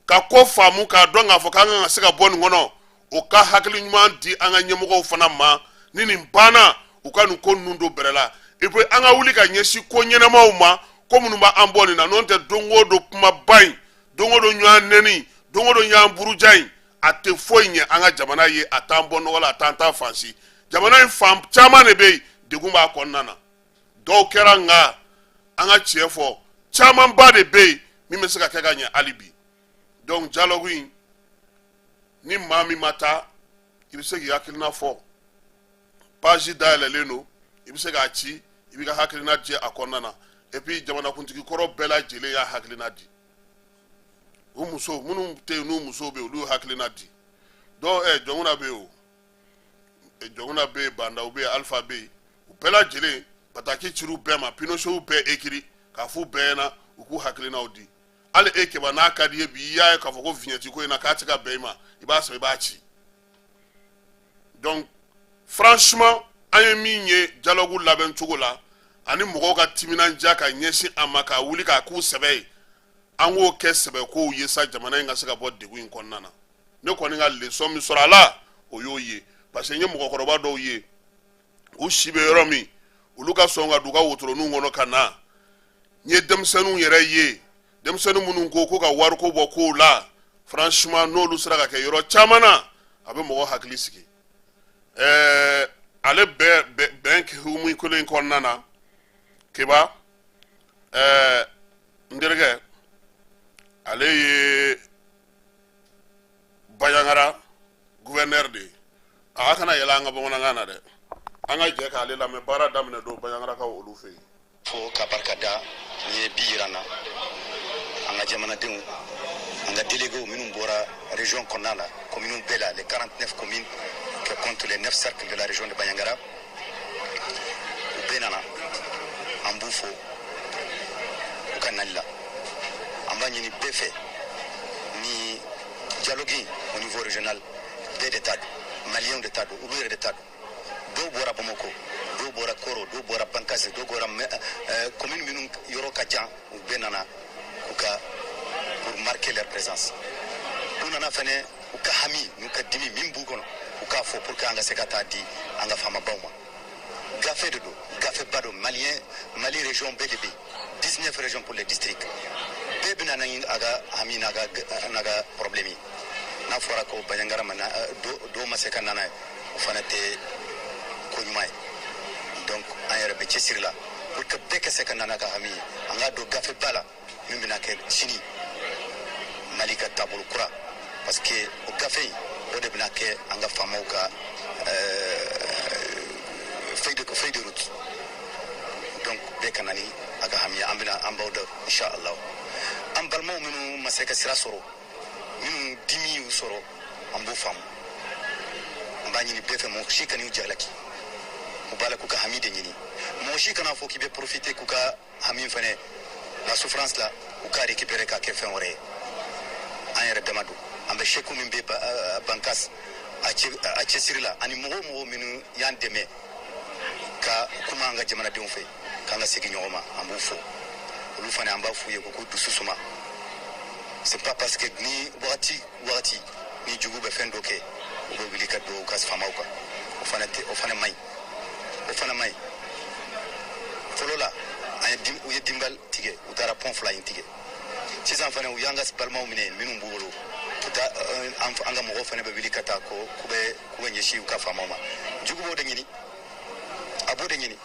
ka ko faamu, k'a dɔn k'a fɔ k'an kan ka se ka bɔ nin kɔnɔ, o ka hakili ɲuman di an ka ɲɛmɔgɔw fana ma. Ni nin banna, u ka nin ko ninnu don bɛrɛ la. Et puis an ka wuli ka ɲɛsin ko ɲɛnamaw ma, ko minnu b'an bɔ nin na. N'o tɛ, don o don kumaba in, don o don ɲɔgɔn nɛni, don o don ɲɔgɔn buruja in, a tɛ foyi ɲɛ an ka jamana ye, a t'an bɔ nɔgɔ la, a t'an ta fan si. Jamana in fan caman de bɛ yen, degun b'a kɔnɔna na, dɔw kɛra, nka an ka tiɲɛ fɔ, camanba de bɛ yen min bɛ se ka kɛ ka ɲɛ hali bi. Donc dialogue in, ni maa min ma taa, i bɛ se k'i hakilina fɔ. Page dayɛlɛlen don, i bɛ se k'a ci, i b'i ka hakilina jɛ a kɔnɔna na. Et puis jamanakuntigi kɔrɔ bɛɛ lajɛlen y'a hakilina di. U muso minnu tɛ yen, n'u musow bɛ yen, olu y'u hakilina di. Dɔw Jɔnkuna bɛ yen, o Jɔnkuna bɛ yen, Bandaw bɛ yen, Alifa bɛ yen, u bɛɛ lajɛlen bataki cir'u bɛɛ ma, Pinochetw bɛɛ écrit k'a f'u bɛɛ ɲɛna u k'u hakilinaw di. Hali e Keba, n'a ka di ye bi, i y'a ye k'a fɔ ko vignette ko in na k'a tɛ ka bɛn i ma, i b'a sɔrɔ i b'a ci. Donc franchement, an ye min ye dialogue labɛn cogo la ani mɔgɔw ka timinandiya ka ɲɛsin a ma, k'a wuli k'a k'u sɛbɛ ye, an k'o kɛ sɛbɛkow ye sa, jamana in ka se ka bɔ degun in kɔnɔna na. Ne kɔni ka leçon min sɔrɔ a la, o y'o ye, parce que n ye mɔgɔkɔrɔba dɔw ye, u si bɛ yɔrɔ min, olu ka sɔn ka don u ka wotoroninw kɔnɔ ka na. N ye denmisɛnninw yɛrɛ ye, denmisɛnnin minnu ko ko ka wariko bɔ kow la. Franchement, n'olu sera ka kɛ yɔrɔ caman na, a bɛ mɔgɔ hakili sigi. Ale bɛɛ bɛn hukumu kelen in kɔnɔna na, Keba, n terikɛ, ale ye Bandiagara gouverneur de ye. A kana yɛlɛ an ka bamanankan na dɛ, an ka jɛ k'ale lamɛn baara daminɛ don Bandiagarakaw olu fɛ yen. Fo ka barika da ni ye bi yira na an ka jamanadenw, an ka délégués minnu bɔra région kɔnɔna la, communes bɛɛ la, les 49 communes qui comptent les 9 cercles de la région de Bandiagara, u bɛɛ nana. An b'u fo u ka nali la. An b'a ɲini bɛɛ fɛ, ni dialogue au niveau régional, bɛɛ de ta don, maliyɛnw de ta don, olu yɛrɛ de ta don. Dɔw bɔra Bamakɔ, dɔw bɔra Koro, dɔw bɔra Bankasi, dɔw bɔra commune minnu yɔrɔ ka jan, u bɛɛ nana k'u ka pour marquer leur présence. U nana fɛnɛ u ka hami n'u ka dimi min b'u kɔnɔ, u k'a fɔ pour que an ka se ka taa di an ka faamabaw ma. Gafe de don, gafeba don. Maliyɛn, Mali région bɛɛ de bɛ yen, 19 régions pour les districts, bɛɛ bɛ na ni a ka hami n'a ka problème ye. N'a fɔra ko Bandiagara ma na, dɔw ma se ka na n'a ye, o fana tɛ ko ɲuman ye. Donc an yɛrɛ bɛ cɛsiri la pour que bɛɛ ka se ka na n'a ka hami ye, an k'a don gafeba la min bɛna kɛ sini Mali ka taabolo kura, parce que o gafe in, o de bɛna kɛ an ka faamaw ka feuille de route. Donc bɛɛ ka na ni a ka hami ye, an bɛna an b'aw dɔn inshallah. An balimaw minnu ma se ka sira sɔrɔ, minnu dimi y'u sɔrɔ, an b'o faamu. An b'a ɲini bɛɛ fɛ, mɔgɔ si kan'u jalaki. U b'a la k'u ka hami de ɲini. Mɔgɔ si kana fɔ k'i bɛ profiter k'u ka hami fɛnɛ, la souffrance la, u k'a récupérer k'a kɛ fɛn wɛrɛ ye. An yɛrɛ dama don. An bɛ seku min bɛ Bankas a cɛsiri la, ani mɔgɔ o mɔgɔ minnu y'an dɛmɛ ka kuma an ka jamanadenw fɛ k'an ka segin ɲɔgɔn ma, an b'u fo. Olu fana, an b'a f'u ye k'u k'u dusu suma. C'est pas parce que ni wagati wagati ni jugu bɛ fɛn dɔ kɛ, u bɛ wuli ka don u ka faamaw kan. O fana tɛ, o fana man ɲi, o fana man ɲi. Fɔlɔ la, an ye u ye dinbal tigɛ, u taara pont fila in tigɛ. Sisan fana, u y'an ka balimaw minɛ minnu b'u bolo, u ta an ka mɔgɔw fana bɛ wuli ka taa ko k'u bɛ ɲɛsin u ka faamaw ma. Jugu b'o de ɲini, a b'o de ɲini.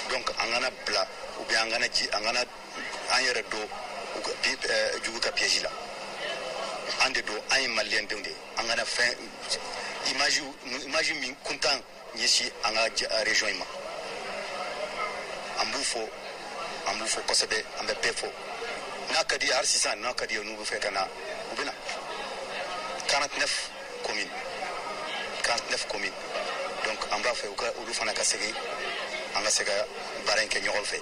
Donc an kana bila ou bien an kana ji, an kana an yɛrɛ don u ka jugu ka piège la. An de don, an ye maliyɛn denw de ye. An kana fɛn image min kuntan ɲɛsin an ka région in ma. An b'u fo, an b'u fo kosɛbɛ. An bɛ bɛɛ fo. N'a ka di ye, hali sisan n'a ka di ye, n'u bɛ fɛ ka na, u bɛ na. 49 communes, 49 communes. Donc an b'a fɛ u ka olu fana ka segin, an ka se ka baara in kɛ ɲɔgɔn fɛ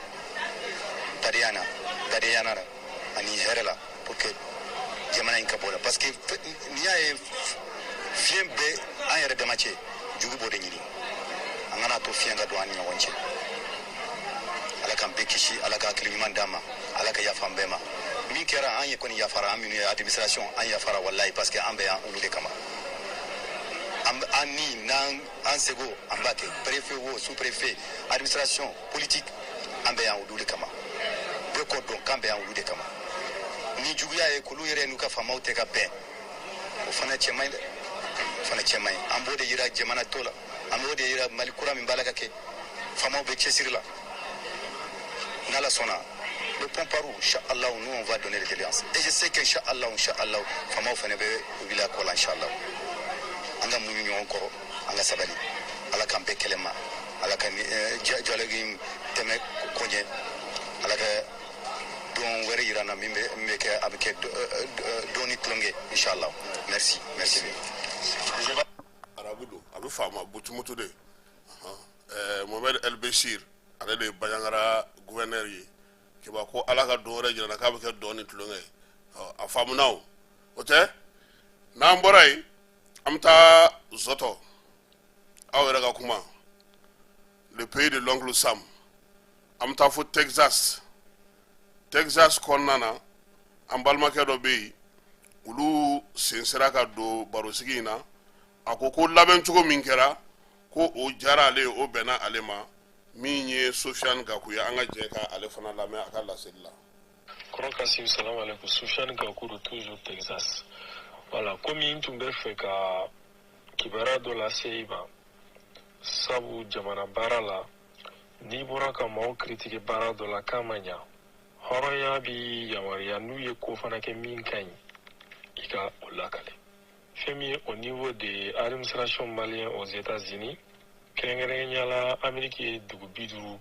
badenya na, badenya na ani hɛrɛ la, pour que jamana in ka bɔ la, parce que n'i y'a ye fiɲɛ bɛ an yɛrɛ dama cɛ, jugu b'o de ɲini. An kana to fiɲɛ ka don an ni ɲɔgɔn cɛ. Ala k'an bɛɛ kisi, Ala ka hakili ɲuman d'an ma, Ala ka yafa an bɛɛ ma. Min kɛra an ye kɔni, yafara an minnu ye administration, an yafara walayi, parce que an bɛ yan olu de kama. An ni n'an an sego, an b'a kɛ. Préfet wo, sous préfet, administration politique, an bɛ yan olu de kama. Bɛɛ k'o dɔn k'an bɛ yan olu de kama. Ni juguya ye k'olu yɛrɛ n'u ka faamaw tɛ ka bɛn, o fana cɛ man ɲi dɛ, o fana cɛ man ɲi. An b'o de yira jamana tɔ la, an b'o de yira Mali kura min b'a la ka kɛ. Faamaw bɛ cɛsiri la, n'Ala sɔnna. Le pont par où, Inch'Allah, nous on va donner les doléances. Et je sais que Inch'Allah, Inch'Allah, faamaw fana bɛ wuli a kɔ la, Inch'Allah. An ka muɲu ɲɔgɔn kɔrɔ, an ka sabali. Ala k'an bɛɛ kɛlɛ ma, Ala ka dialogue in tɛmɛ koɲɛ. Ala ka don wɛrɛ yira n na min bɛ kɛ, a bɛ kɛ don ni tulonkɛ, inshallah. Merci, merci bien. Arabu don, a bɛ faama butumutu de. Mohamed El Bechir, ale de ye Bandiagara gouverneur ye. Keba ko Ala ka don wɛrɛ jira n na k'a bɛ kɛ dɔn ni tulonkɛ ye. A faamuna, o o tɛ. N'an bɔra yen, an bɛ taa Zɔtɔ, aw yɛrɛ ka kuma, le pays de l'oncle Sam. An bɛ taa fo Texas. Texas kɔnɔna na, an balimakɛ dɔ bɛ yen, olu sen sera ka don barosigi in na. A ko ko labɛn cogo min kɛra, ko o diyara ale ye, o bɛnna ale ma. Min ye Sofiane Gaku ye, an ka jɛ ka ale fana lamɛn a ka laseli la. Kɔrɔ Kasim, salam alaikum. Soufiane Gakou, toujours Texas. Voilà, komi n tun bɛ fɛ ka kibaruya dɔ lase i ma, sabu jamana baara la, n'i bɔra ka maaw critiquer baara dɔ la k'a ma ɲa, hɔrɔnya bi yamaruya n'u ye ko fana kɛ min ka ɲi, i ka o lakale. Fɛn min ye au niveau de administration malien aux États-Unis, kɛrɛnkɛrɛnnenya la, Amérique ye dugu 50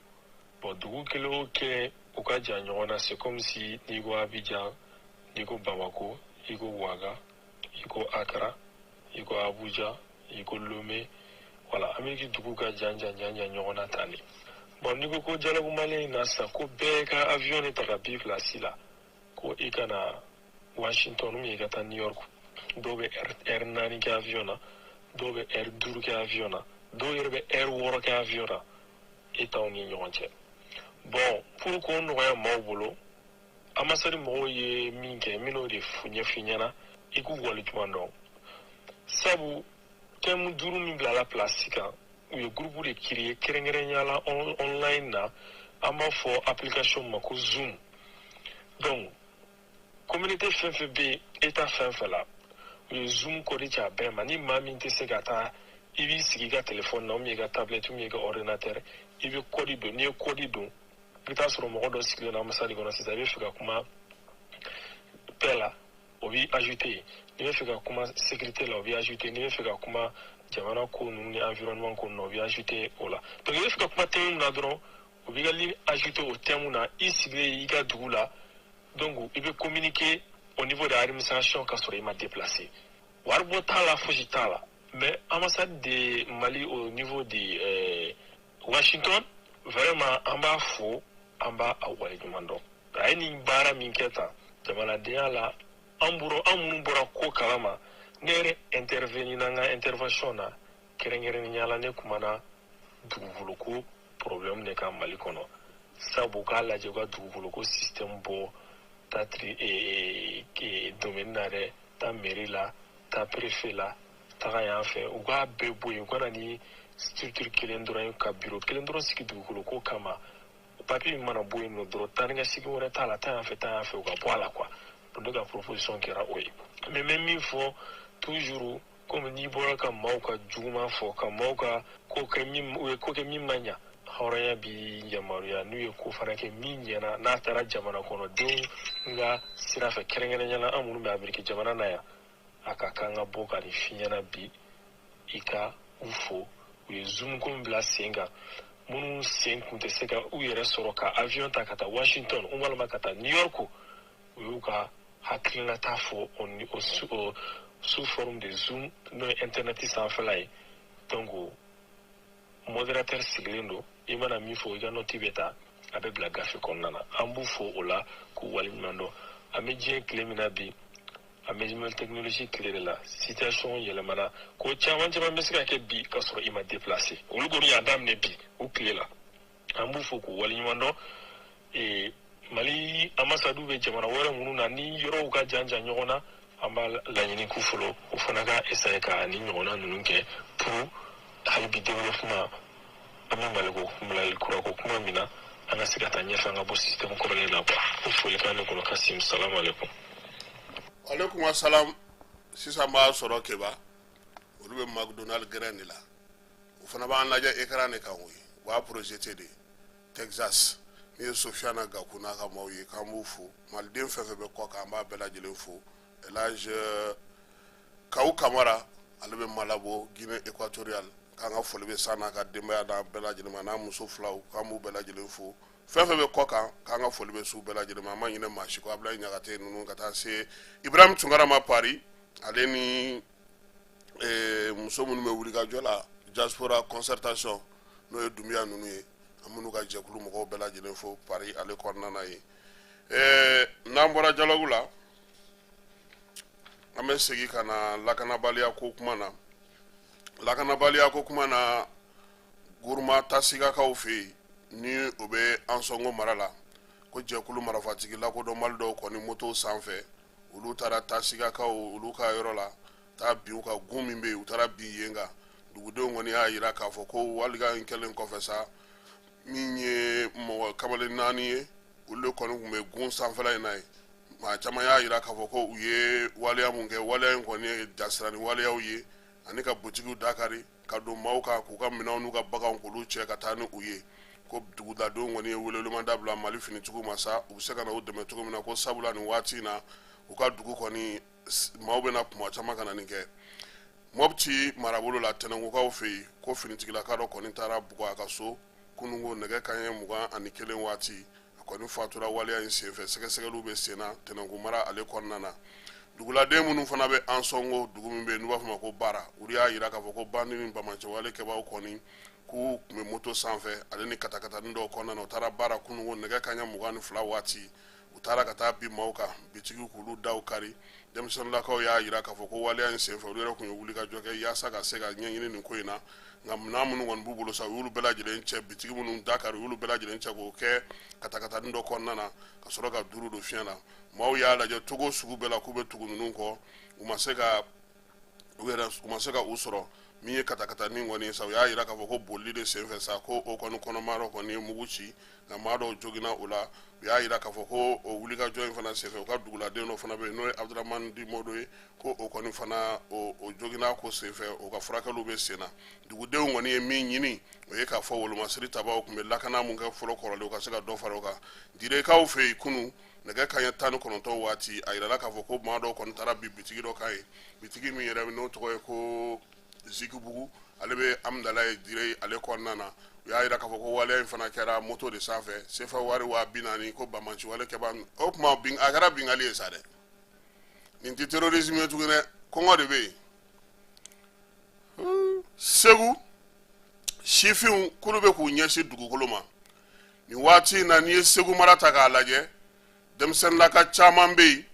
bon, dugu kelen o kelen u ka jan ɲɔgɔn na. C'est comme si n'i ko Abidjan, n'i ko Bamako, i ko Ouaga, i ko Accra, i ko Abuja, i ko Lomé. Voilà, Amérique dugu ka jan jan jan jan ɲɔgɔn na tan de. Bon, n'i ko ko dialogue malien in na sisan, ko bɛɛ ka avion de ta ka b'i place la, ko i ka na Washington ou bien i ka taa New York, dɔw bɛ heure 4 kɛ avion na, dɔw bɛ heure 5 kɛ avion na, dɔw yɛrɛ bɛ heure 6 kɛ avion na Étatw ni ɲɔgɔn cɛ. Bon, pour k'o nɔgɔya maaw bolo, ambassade mɔgɔw ye min kɛ, n bɛn'o de ɲɛf'i ɲɛna, i k'u waleɲuman dɔn, sabu thème duuru min bilala place kan, u ye groupe de créer kɛrɛnkɛrɛnnenya la online na, an b'a fɔ application ma ko Zoom. Donc communauté fɛn fɛn bɛ yen, état fɛn fɛn la, u ye Zoom code ci a bɛɛ ma. Ni maa min tɛ se ka taa, i b'i sigi i ka téléphone na, ou bien i ka tablette, ou bien i ka ordinateur, i bɛ code don. N'i ye code don, i bɛ taa sɔrɔ mɔgɔ dɔ sigilen don ambassade kɔnɔ sisan, i bɛ fɛ ka kuma paix la, o b'i ajouter. N'i bɛ fɛ ka kuma sécurité la, o b'i ajouter. N'i bɛ fɛ ka kuma jamana ko ninnu ni environnement ko ninnu na, o b'i ajouter o la. Donc i bɛ fɛ ka kuma thème min na dɔrɔn, o b'i ka ligne ajouter o thème na, i sigilen i ka dugu la. Donc i bɛ communiquer au niveau de l'administration ka sɔrɔ i ma déplacer, wari bɔ t'a la, fosi t'a la. Mais ambassade de Mali au niveau de Washington, vraiment an b'a fo, an b'a a waleɲuman dɔn. A ye nin baara min kɛ tan jamanadenya la, an bɔra, an minnu bɔra ko kalama, ne yɛrɛ intervenir na n ka intervention na, kɛrɛnkɛrɛnnenya la ne kumana dugukoloko problème de kan Mali kɔnɔ, sabu k'a lajɛ u ka dugukoloko système bɔ taa tri domaine na dɛ, taa mairie la, taa préfet la, taga yan fɛ, u k'a bɛɛ bɔ yen, u ka na ni structure kelen dɔrɔn ye, ka bureau kelen dɔrɔn sigi dugukoloko kama. Papier min mana bɔ yen nɔ dɔrɔn, taa ni ka segin wɛrɛ t'a la, taa yan fɛ, taa yan fɛ, u ka bɔ a la quoi. Ne ka proposition kɛra o ye. Mais n bɛ min fɔ toujours, komi n'i bɔra ka maaw ka juguman fɔ, ka maaw ka ko kɛ min, u ye ko kɛ min ma ɲa, hɔrɔnya bi yamaruya n'u ye ko fana kɛ min ɲɛna, n'a taara jamana kɔnɔdenw ka sira fɛ, kɛrɛnkɛrɛnnenya la an minnu bɛ Ameriki jamana na yan, a ka kan ka bɔ ka nin f'i ɲɛna bi, i ka u fo. U ye Zoom ko min bila sen kan, minnu sen kun tɛ se ka u yɛrɛ sɔrɔ ka avion ta ka taa Washington walima ka taa New York, u y'u ka hakilinata fɔ o sous forme de Zoom, n'o ye internet sanfɛla ye. Donc modérateur sigilen don, i mana min fɔ, i ka note bɛ ta, a bɛ bila gafe kɔnɔna na. An b'u fo o la k'u waleɲuman dɔn. An bɛ diɲɛ tile min na bi, an bɛ nouvelle technologie tile de la. Situation yɛlɛmana, ko caman caman bɛ se ka kɛ bi ka sɔrɔ i ma déplacer. Olu kɔni y'a daminɛ bi u tile la, an b'u fo k'u waleɲuman dɔn. Mali ambassade bɛ jamana wɛrɛ minnu na, ni yɔrɔw ka jan jan ɲɔgɔn na, an b'a laɲini k'u fɔlɔ u fana ka essayer ka ni ɲɔgɔnna ninnu kɛ pour hali bi développement. An bɛ Maliko, Mali kurako kuma min na, an ka se ka taa ɲɛfɛ, an ka bɔ système kɔrɔlen na quoi. O folikan ne kɔnɔ, Kasim. Salamu aleykum. Aleykum asalam. Sisan b'a sɔrɔ Keba, olu bɛ McDonald gɛrɛn de la, o fana b'an lajɛ écran de kan koyi, u b'a projeté de. Texas, ni ye Sofiana Gaku n'a ka maaw ye, k'an b'u fo. Maliden fɛn fɛn bɛ kɔ kan, an b'a bɛɛ lajɛlen fo. Elage Kawu Kamara, ale bɛ Malabo, Guinée équatoriale, k'an ka foli bɛ san n'a ka denbaya n'a bɛɛ lajɛlen ma, n'a muso filaw, k'an b'u bɛɛ lajɛlen fo. Fɛn fɛn bɛ kɔ kan, k'an ka foli bɛ su bɛɛ lajɛlen ma. An ma ɲinɛ maa si kɔ. Abulayi Ɲagate ninnu, ka taa se Ibrahim Tunkara ma Paris, ale ni muso minnu bɛ wulikajɔ la, diaspora concertation, n'o ye Dunbiya ninnu ye, an minnu ka jɛkulu mɔgɔw bɛɛ lajɛlen fo Paris ale kɔnɔna na yen. N'an bɔra dialogue la, an bɛ segin ka na lakanabaliya ko kuma na. Lakanabaliya ko kuma na, Guruma Tasigakaw fɛ yen, ni o bɛ Ansɔngo mara la, ko jɛkulu marifatigi lakodɔnbali dɔw kɔni moto sanfɛ, olu taara Tasigakaw olu ka yɔrɔ la, taa bin u ka gun min bɛ yen, u taara bin yen kan. Dugudenw kɔni y'a jira k'a fɔ ko waleya in kɛlen kɔfɛ sa, min ye mɔgɔ kamalen naani ye, olu de kɔni tun bɛ gun sanfɛla in na yen. Maa caman y'a jira k'a fɔ ko u ye waleya mun kɛ, waleya in kɔni ye jasiranni waleyaw ye, ani ka butigiw dakari, ka don maaw kan k'u ka minɛnw n'u ka baganw k'olu cɛ ka taa ni u ye. Ko dugudadenw kɔni ye welewelemada bila Mali finitigiw ma sa, u bɛ se ka na u dɛmɛ cogo min na, ko sabula nin waati in na, u ka dugu kɔni maaw bɛna kuma caman ka na nin kɛ. Mɔpti marabolo la, Tɛnɛnkukaw fɛ yen, ko finitigilaka dɔ kɔni taara bugɔ a ka so kununko nɛgɛ kanɲɛ 21 waati. A kɔni fatura waleya in senfɛ. Sɛgɛsɛgɛliw bɛ sen na Tɛnɛnku mara ale kɔnɔna na. Duguladen minnu fana bɛ Ansɔngo, dugu min bɛ yen n'u b'a fɔ ma ko Bara, olu y'a jira k'a fɔ ko bandi ni banbaanciwale kɛbaaw kɔni k'u tun bɛ moto sanfɛ, ale ni katakatanin dɔw kɔnɔna na. U taara Bara kununko nɛgɛ kanɲɛ 22 waati. U taara ka taa bin maaw kan, bitigiw k'olu daw kari. Denmisɛnninlakaw y'a jira k'a fɔ ko waleya in senfɛ, olu yɛrɛ tun ye wulikajɔ kɛ yaasa ka se ka ɲɛɲini nin ko in na. Nka minɛn minnu kɔni b'u bolo sa, u y'olu bɛɛ lajɛlen cɛ. Bitigi minnu da kari, u y'olu bɛɛ lajɛlen cɛ k'o kɛ katakatanin dɔ kɔnɔna na, ka sɔrɔ ka duuru don fiɲɛ na. Maaw y'a lajɛ cogo sugu bɛɛ la k'u bɛ tugu ninnu kɔ, u ma se ka u yɛrɛ, u ma se ka u sɔrɔ. Min ye katakatanin kɔni ye sa, u y'a jira k'a fɔ ko bolili de senfɛ sa, ko o kɔni kɔnɔmaa dɔ kɔni ye mugu ci, nka maa dɔw joginna o la. U y'a jira k'a fɔ ko o wulikajɔ in fana senfɛ, u ka duguladen dɔ fana bɛ yen, n'o ye Abudramani Dimodo ye, ko o kɔni fana o joginna ko senfɛ, o ka furakɛliw bɛ sen na. Dugudenw kɔni ye min ɲini, o ye k'a fɔ wolomasiri tabaw tun bɛ lakana mun kɛ fɔlɔ kɔrɔlen, u ka se ka dɔ fara o kan. Direkaw fɛ yen kunun nɛgɛ kanɲɛ 19 waati, a yirala k'a fɔ ko maa dɔw kɔni taara bin bitigi dɔ kan yen, bitigi min yɛrɛ n'o tɔgɔ ye ko Zikibugu, ale bɛ Amudalayi ye Dire ale kɔnɔna na. U y'a jira k'a fɔ ko waleya in fana kɛra moto de sanfɛ, sefa wari 40,000, ko banbaanci wale kɛba. O tuma a kɛra binkanni ye sa dɛ, nin tɛ terrorisme ye tuguni dɛ, kɔngɔ de bɛ yen. Segu sifinw k'olu bɛ k'u ɲɛsin dugukolo ma nin waati in na. N'i ye Segu mara ta k'a lajɛ, denmisɛnninlaka caman bɛ yen,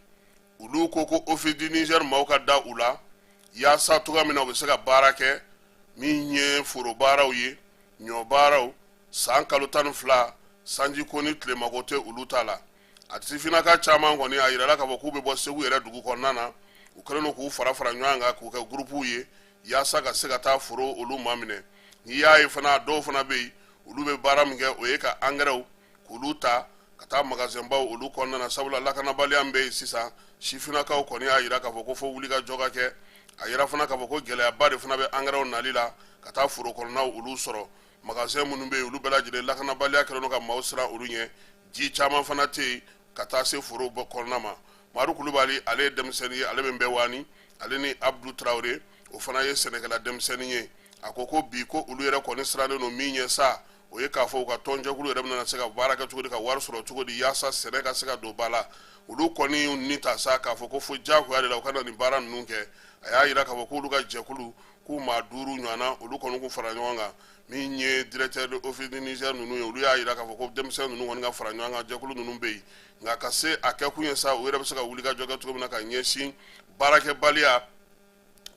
olu ko ko Office du Niger maaw ka da u la yaasa cogoya min na u bɛ se ka baara kɛ, min ye foro baaraw ye, ɲɔ baaraw, san kalo 12, sanji ko ni tilemako tɛ olu ta la. A sifinnaka caman kɔni, a yirala k'a fɔ k'u bɛ bɔ Segu yɛrɛ dugu kɔnɔna na. U kɛlen don k'u fara fara ɲɔgɔn kan k'u kɛ gurupuw ye yaasa ka se ka taa foro olu maminɛ. N'i y'a ye fana, dɔw fana bɛ yen, olu bɛ baara min kɛ, o ye ka angɛrɛw k'olu ta ka taa magasinbaw olu kɔnɔna na, sabula lakanabaliya min bɛ yen sisan, sifinnakaw kɔni y'a jira k'a fɔ ko fo wulikajɔ ka kɛ. A yira fana k'a fɔ ko gɛlɛyaba de fana bɛ angɛrɛw nali la ka taa foro kɔnɔnaw olu sɔrɔ. Magasin minnu bɛ yen, olu bɛɛ lajɛlen lakanabaliya kɛlen don ka maaw siran olu ɲɛ. Ji caman fana tɛ yen ka taa se foro kɔnɔna ma. Madu Kulubali, ale ye denmisɛnnin ye, ale bɛ Nbɛwani, ale ni Abudu Tarawele, o fana ye sɛnɛkɛla denmisɛnnin ye. A ko ko bi ko olu yɛrɛ kɔni sirannen don min ɲɛ sa, o ye k'a fɔ u ka tɔnjɛkulu yɛrɛ bɛna se ka baara kɛ cogo di, ka wari sɔrɔ cogo di, yaasa sɛnɛ ka se ka don ba la. Olu kɔni y'u ni ta sa k'a fɔ ko fo diyagoya de la u ka na nin baara ninnu kɛ. A y'a jira k'a fɔ k'olu ka jɛkulu k'u maa 5 ɲɔgɔnna, olu kɔni k'u fara ɲɔgɔn kan. Min ye directeur de Office du Niger ninnu ye, olu y'a jira k'a fɔ ko denmisɛn ninnu kɔni ka fara ɲɔgɔn kan, jɛkulu ninnu bɛ yen, nka ka se a kɛkun ye sa, u yɛrɛ bɛ se ka wulikajɔ kɛ cogo min na ka ɲɛsin baarakɛbaliya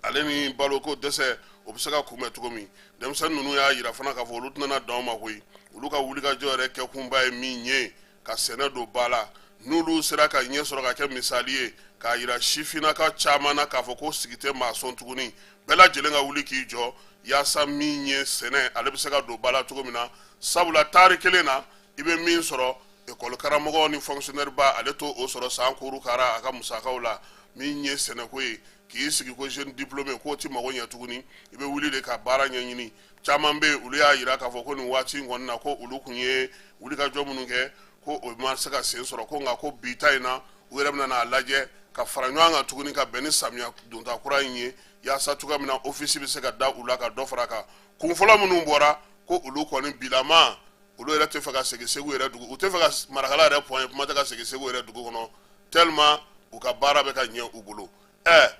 ale ni baloko dɛsɛ, o bɛ se ka kunbɛn cogo min. Denmisɛnnin ninnu y'a jira fana k'a fɔ olu tɛna dan o ma koyi. Olu ka wulikajɔ yɛrɛ kɛkunba ye min ye, ka sɛnɛ don ba la. N'olu sera ka ɲɛ sɔrɔ ka kɛ misali ye k'a jira sifinnaka caman na k'a fɔ ko sigi tɛ maa sɔn tuguni, bɛɛ lajɛlen ka wuli k'i jɔ yaasa min ye sɛnɛ, ale bɛ se ka don ba la cogo min na, sabula taari kelen na, i bɛ min sɔrɔ, ekɔli karamɔgɔ ni fonctionnaire ba, ale t'o sɔrɔ san kuru kara a ka musakaw la. Min ye sɛnɛko ye, k'i sigi ko jeune diplômé k'o tɛ mago ɲɛ tuguni, i bɛ wuli de ka baara ɲɛɲini. Caman bɛ yen, olu y'a jira k'a fɔ ko nin waati in kɔni na, ko olu tun ye wulikajɔ minnu kɛ, ko o ma se ka sen sɔrɔ, ko nka ko bi ta in na, u yɛrɛ bɛna n'a lajɛ ka fara ɲɔgɔn kan tuguni ka bɛn ni samiya donta kura in ye, yaasa cogoya min na office bɛ se ka da u la ka dɔ fara a kan. Kun fɔlɔ minnu bɔra, ko olu kɔni bilama. Olu yɛrɛ tɛ fɛ ka segin Segu yɛrɛ dugu, u tɛ fɛ ka Marakala yɛrɛ point, kuma tɛ ka segin Segu yɛrɛ dugu kɔnɔ, tellement u ka baara bɛ ka ɲɛ u bolo. Ɛ,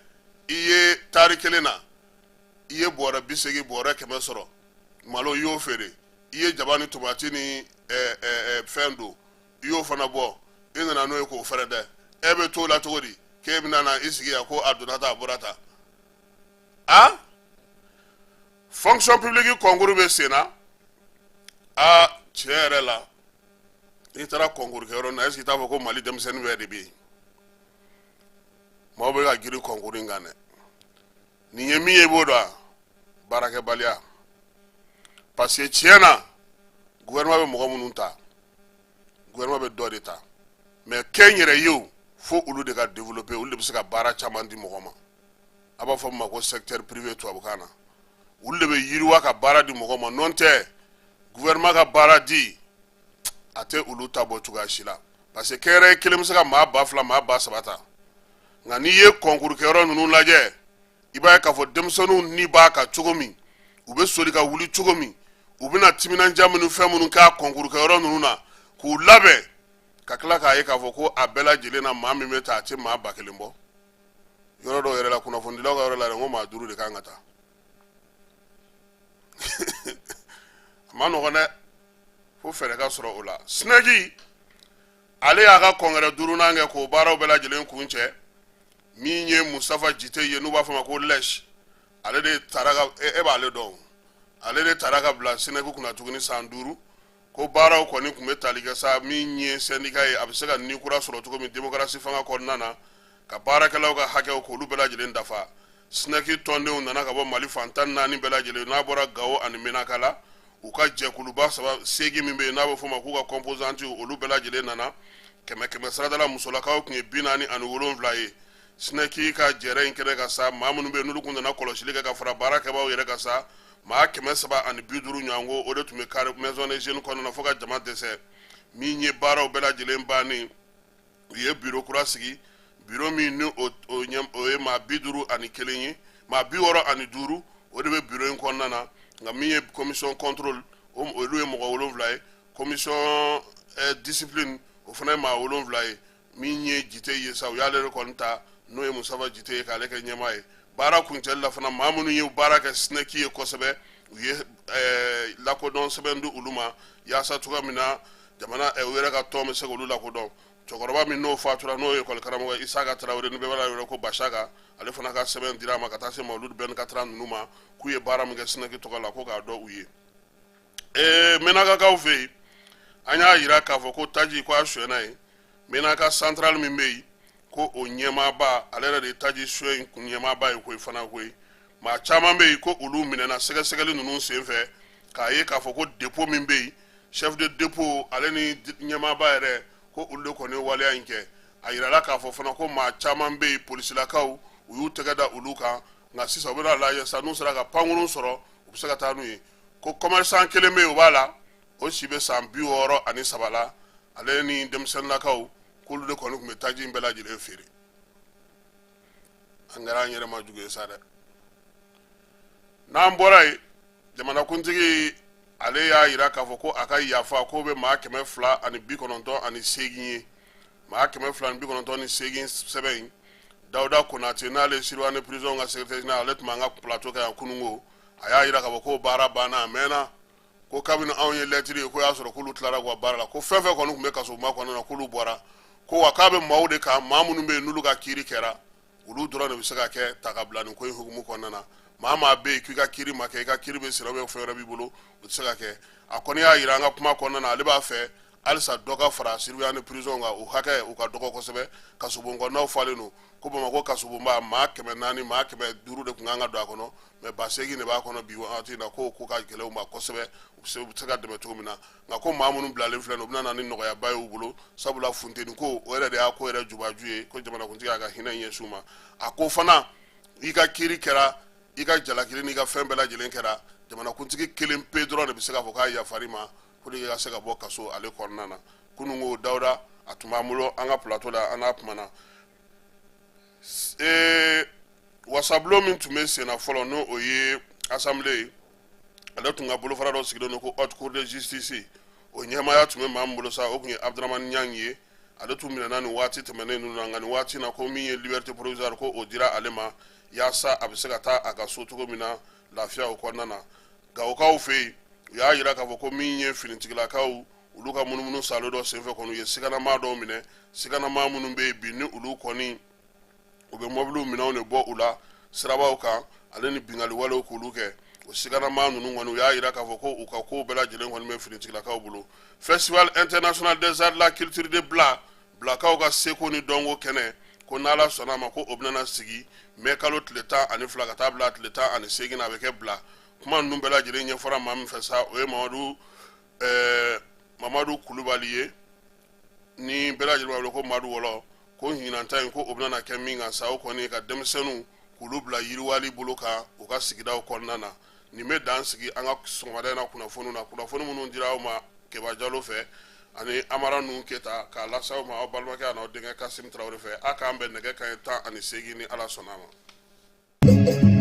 i ye taari kelen na, i ye bɔrɛ 80, bɔrɛ 100 sɔrɔ malo, i y'o feere. I ye jaba ni tomati ni fɛn don, i y'o fana bɔ, i nana n'o ye k'o fɛrɛ dɛ. E bɛ t'o la cogo di k'e bɛna na i sigi yan ko a donna tan, a bɔra tan? A fonction publique concours bɛ sen na. A tiɲɛ yɛrɛ la, n'i taara concours kɛyɔrɔ na, est ce que i t'a fɔ ko Mali denmisɛnnin bɛɛ de bɛ yen? Maaw bɛ ka girin concours in kan dɛ. Nin ye min ye, i b'o dɔn, baarakɛbaliya. Parce que tiɲɛ na, gouvernement bɛ mɔgɔ minnu ta, gouvernement bɛ dɔ de ta, mais kɛnyɛrɛ ye o, fo olu de ka développer, olu de bɛ se ka baara caman di mɔgɔ ma. A b'a fɔ min ma ko secteur privé tubabukan na. Olu de bɛ yiriwa ka baara di mɔgɔ ma. N'o tɛ, gouvernement ka baara di, a tɛ olu ta bɔ cogoya si la, parce que kɛnyɛrɛye kelen bɛ se ka maa 2000, maa 3000 ta. Nka n'i ye concours kɛyɔrɔ ninnu lajɛ, i b'a ye k'a fɔ denmisɛnninw ni b'a kan cogo min, u bɛ soli ka wuli cogo min, u bɛna timinandiya minnu, fɛn minnu k'a concours kɛyɔrɔ ninnu na k'u labɛn, ka tila k'a ye k'a fɔ ko a bɛɛ lajɛlen na, maa min bɛ ta, a tɛ maa 1000 bɔ. Yɔrɔ dɔw yɛrɛ la, kunnafonidilaw ka yɔrɔ la yɛrɛ, n ko maa duuru de kan ka taa. A ma nɔgɔn dɛ, fo fɛɛrɛ ka sɔrɔ o la. SNEC, ale y'a ka congrès duurunan kɛ k'o baaraw bɛɛ lajɛlen kuncɛ. Min ye Mustafa Jite ye, n'u b'a fɔ a ma ko Lɛsi, ale de taara ka e b'ale dɔn, ale de taara ka bila SNEC kunna tuguni san 5. Ko baaraw kɔni tun bɛ tali kɛ sa, min ye syndicat ye, a bɛ se ka ni kura sɔrɔ cogo min démocratie fanga kɔnɔna na, ka baarakɛlaw ka hakɛw k'olu bɛɛ lajɛlen dafa. SNEC tɔndenw nana ka bɔ Mali fan 14 bɛɛ lajɛlen, n'a bɔra Gawo ani Menaka la. U ka jɛkuluba saba seegin min bɛ yen, n'a bɛ f'o ma k'u ka composante, olu bɛɛ lajɛlen nana. Kɛmɛ kɛmɛ sarada la, musolakaw tun ye 47 ye. SNEC ka jɛrɛ in kɛnɛ kan sa, maa minnu bɛ yen n'olu tun nana kɔlɔsili kɛ ka fara baarakɛbaaw yɛrɛ kan sa, maa 350 ɲɔgɔnko, o de tun bɛ carré maison des jeunes kɔnɔna na fo ka jama dɛsɛ. Min ye baaraw bɛɛ lajɛlen bannen, u ye biro kura sigi, biro min ni o ye maa 51 ye, maa 65, o de bɛ biro in kɔnɔna na. Nka min ye commission contrôle, olu ye mɔgɔ wolonwula ye. Commission discipline, o fana ye maa wolonwula ye. Min ye Jite ye sa, u y'ale de kɔni ta, n'o ye Mustafa Jite ye, k'ale kɛ ɲɛmaa ye. Baara kuncɛli la fana, maa minnu ye baara kɛ SNEC ye kosɛbɛ, u ye lakodɔn sɛbɛn di olu ma, yaasa cogoya min na jamana u yɛrɛ ka tɔn bɛ se k'olu lakodɔn. Cɛkɔrɔba min n'o fatura, n'o ye ekɔli karamɔgɔ Isaka Tarawele, ni bɛɛ b'a wele ko Basaka, ale fana ka sɛbɛn dira a ma, ka taa se Mawuludu Ben Katara ninnu ma, k'u ye baara min kɛ SNEC tɔgɔ la, ko k'a dɔn u ye. Menakakaw fɛ yen, an y'a yira k'a fɔ ko taji ko a sonyɛna yen. Menaka centrale min bɛ yen, ko o ɲɛmaaba, ale yɛrɛ de ye taji sonya in kun ɲɛmaaba ye koyi fana koyi. Maa caman bɛ yen ko olu minɛna sɛgɛsɛgɛli ninnu senfɛ, k'a ye k'a fɔ ko dépôt min bɛ yen, chef de dépôt, ale ni ɲɛmaaba yɛrɛ, ko olu de kɔni ye waleya in kɛ. A yirala k'a fɔ fana ko maa caman bɛ yen, polisilakaw, u y'u tɛgɛ da olu kan. Nka sisan u bɛna lajɛ sa, n'u sera ka pankurun sɔrɔ, u bɛ se ka taa n'u ye. Ko commerçant kelen bɛ yen, o b'a la, o si bɛ san 63 la, ale ni denmisɛnninlakaw, k'olu de kɔni tun bɛ taji in bɛɛ lajɛlen feere. An kɛra an yɛrɛ ma jugu ye sa dɛ. N'an bɔra yen, jamanakuntigi, ale y'a yira k'a fɔ ko a ka yafa k'o bɛ maa 298 ye. Maa 298 sɛbɛn in, Dawuda Konate, n'ale ye surveillant de prison ka secrétaire général, ale tun b'an ka plateau kan yan kununko, a y'a yira k'a fɔ k'o baara banna a mɛnna, ko kabini anw ye lɛtiri ye, ko y'a sɔrɔ k'olu tilara k'u ka baara la, ko fɛn fɛn kɔni tun bɛ kasobonba kɔnɔna na, k'olu bɔra, ko wa k'a bɛ maaw de kan, maa minnu bɛ yen n'olu ka kiiri kɛra, olu dɔrɔn de bɛ se ka kɛ ta ka bila nin ko in hukumu kɔnɔna na. Maa maa bɛ yen k'i ka kiiri ma kɛ, i ka kiiri bɛ senna, fɛn wɛrɛ b'i bolo, o tɛ se ka kɛ. A kɔni y'a yira an ka kuma kɔnɔna na, ale b'a fɛ halisa dɔ ka fara surveillant de prison kan, o hakɛ u ka dɔgɔ kosɛbɛ. Kasobon kɔnɔnaw falen don, ko Bamakɔ kasobonba, maa 400, maa 500 de tun kan ka don a kɔnɔ, mais 8000 de b'a kɔnɔ bi waati in na, ko ko ka gɛlɛn u ma kosɛbɛ. U bɛ se ka dɛmɛ cogo min na. Nka ko maa minnu bilalen filɛ nin, u bɛna na ni nɔgɔyaba ye u bolo, sabula funteni ko, o yɛrɛ de y'a ko yɛrɛ jubaju ye. Ko jamanakuntigi y'a ka hinɛ ɲɛsin u ma. A ko fana, i ka kiiri kɛra, i ka jalakili n'i ka fɛn bɛɛ lajɛlen kɛra, jamanakuntigi kelen pe dɔrɔn de bɛ se k'a fɔ k'a yafar'i ma pour que i ka se ka bɔ kaso ale kɔnɔna na. Kunun ko Dawuda, a tun b'an bolo an ka plateau la, an n'a kumana. Wasabulon min tun bɛ senna fɔlɔ, n'o o ye assemblée ye, ale tun ka bolofara dɔ sigilen don ko haute cour de justice, O ɲɛmaaya tun bɛ maa min bolo sa, o tun ye Abdramani Ɲang ye. Ale tun minɛna nin waati tɛmɛnen ninnu na, nka nin waati na, ko min ye liberté provisoire, ko o dira ale ma yaasa a bɛ se ka taa a ka so cogo min na lafiya o kɔnɔna na. Gawokaw fɛ yen, u y'a jira k'a fɔ ko min ye finitigilakaw, olu ka munumunu salo dɔ senfɛ kɔni, u ye siganamaa dɔw minɛ, siganamaa minnu bɛ yen bi ni olu kɔni u bɛ mɔbiliw minɛnw de bɔ u la sirabaw kan, ale ni binkanni walew k'olu kɛ. O siganamaa ninnu kɔni, u y'a jira k'a fɔ ko u ka kow bɛɛ lajɛlen kɔni bɛ finitigilakaw bolo. Festival international des arts de la culture de Bla, Blakaw ka seko ni dɔnko kɛnɛ, ko n'Ala sɔnna a ma, ko o bɛna sigi mɛ kalo tile 12 ka taa bila tile 18 na, a bɛ kɛ Bla. Kuma ninnu bɛɛ lajɛlen ɲɛfɔra maa min fɛ sa, o ye Mamadu Kulubali ye, ni bɛɛ lajɛlen b'a wele ko Madu Wɔlɔ. Ko ɲinan ta in, ko o bɛna kɛ min kan sa, o kɔni ka denmisɛnninw k'olu bila yiriwali bolo kan u ka sigidaw kɔnɔna na. Nin bɛ dan sigi an ka sɔgɔmada in na kunnafoniw na, kunnafoni minnu dira aw ma Keba Jalo fɛ ani Amara Nuhu Keyita, k'a lase aw ma aw balimakɛ an'aw denkɛ Kasim Tarawele fɛ. A k'an bɛn nɛgɛ kanɲɛ 18 ni Ala sɔnna a ma.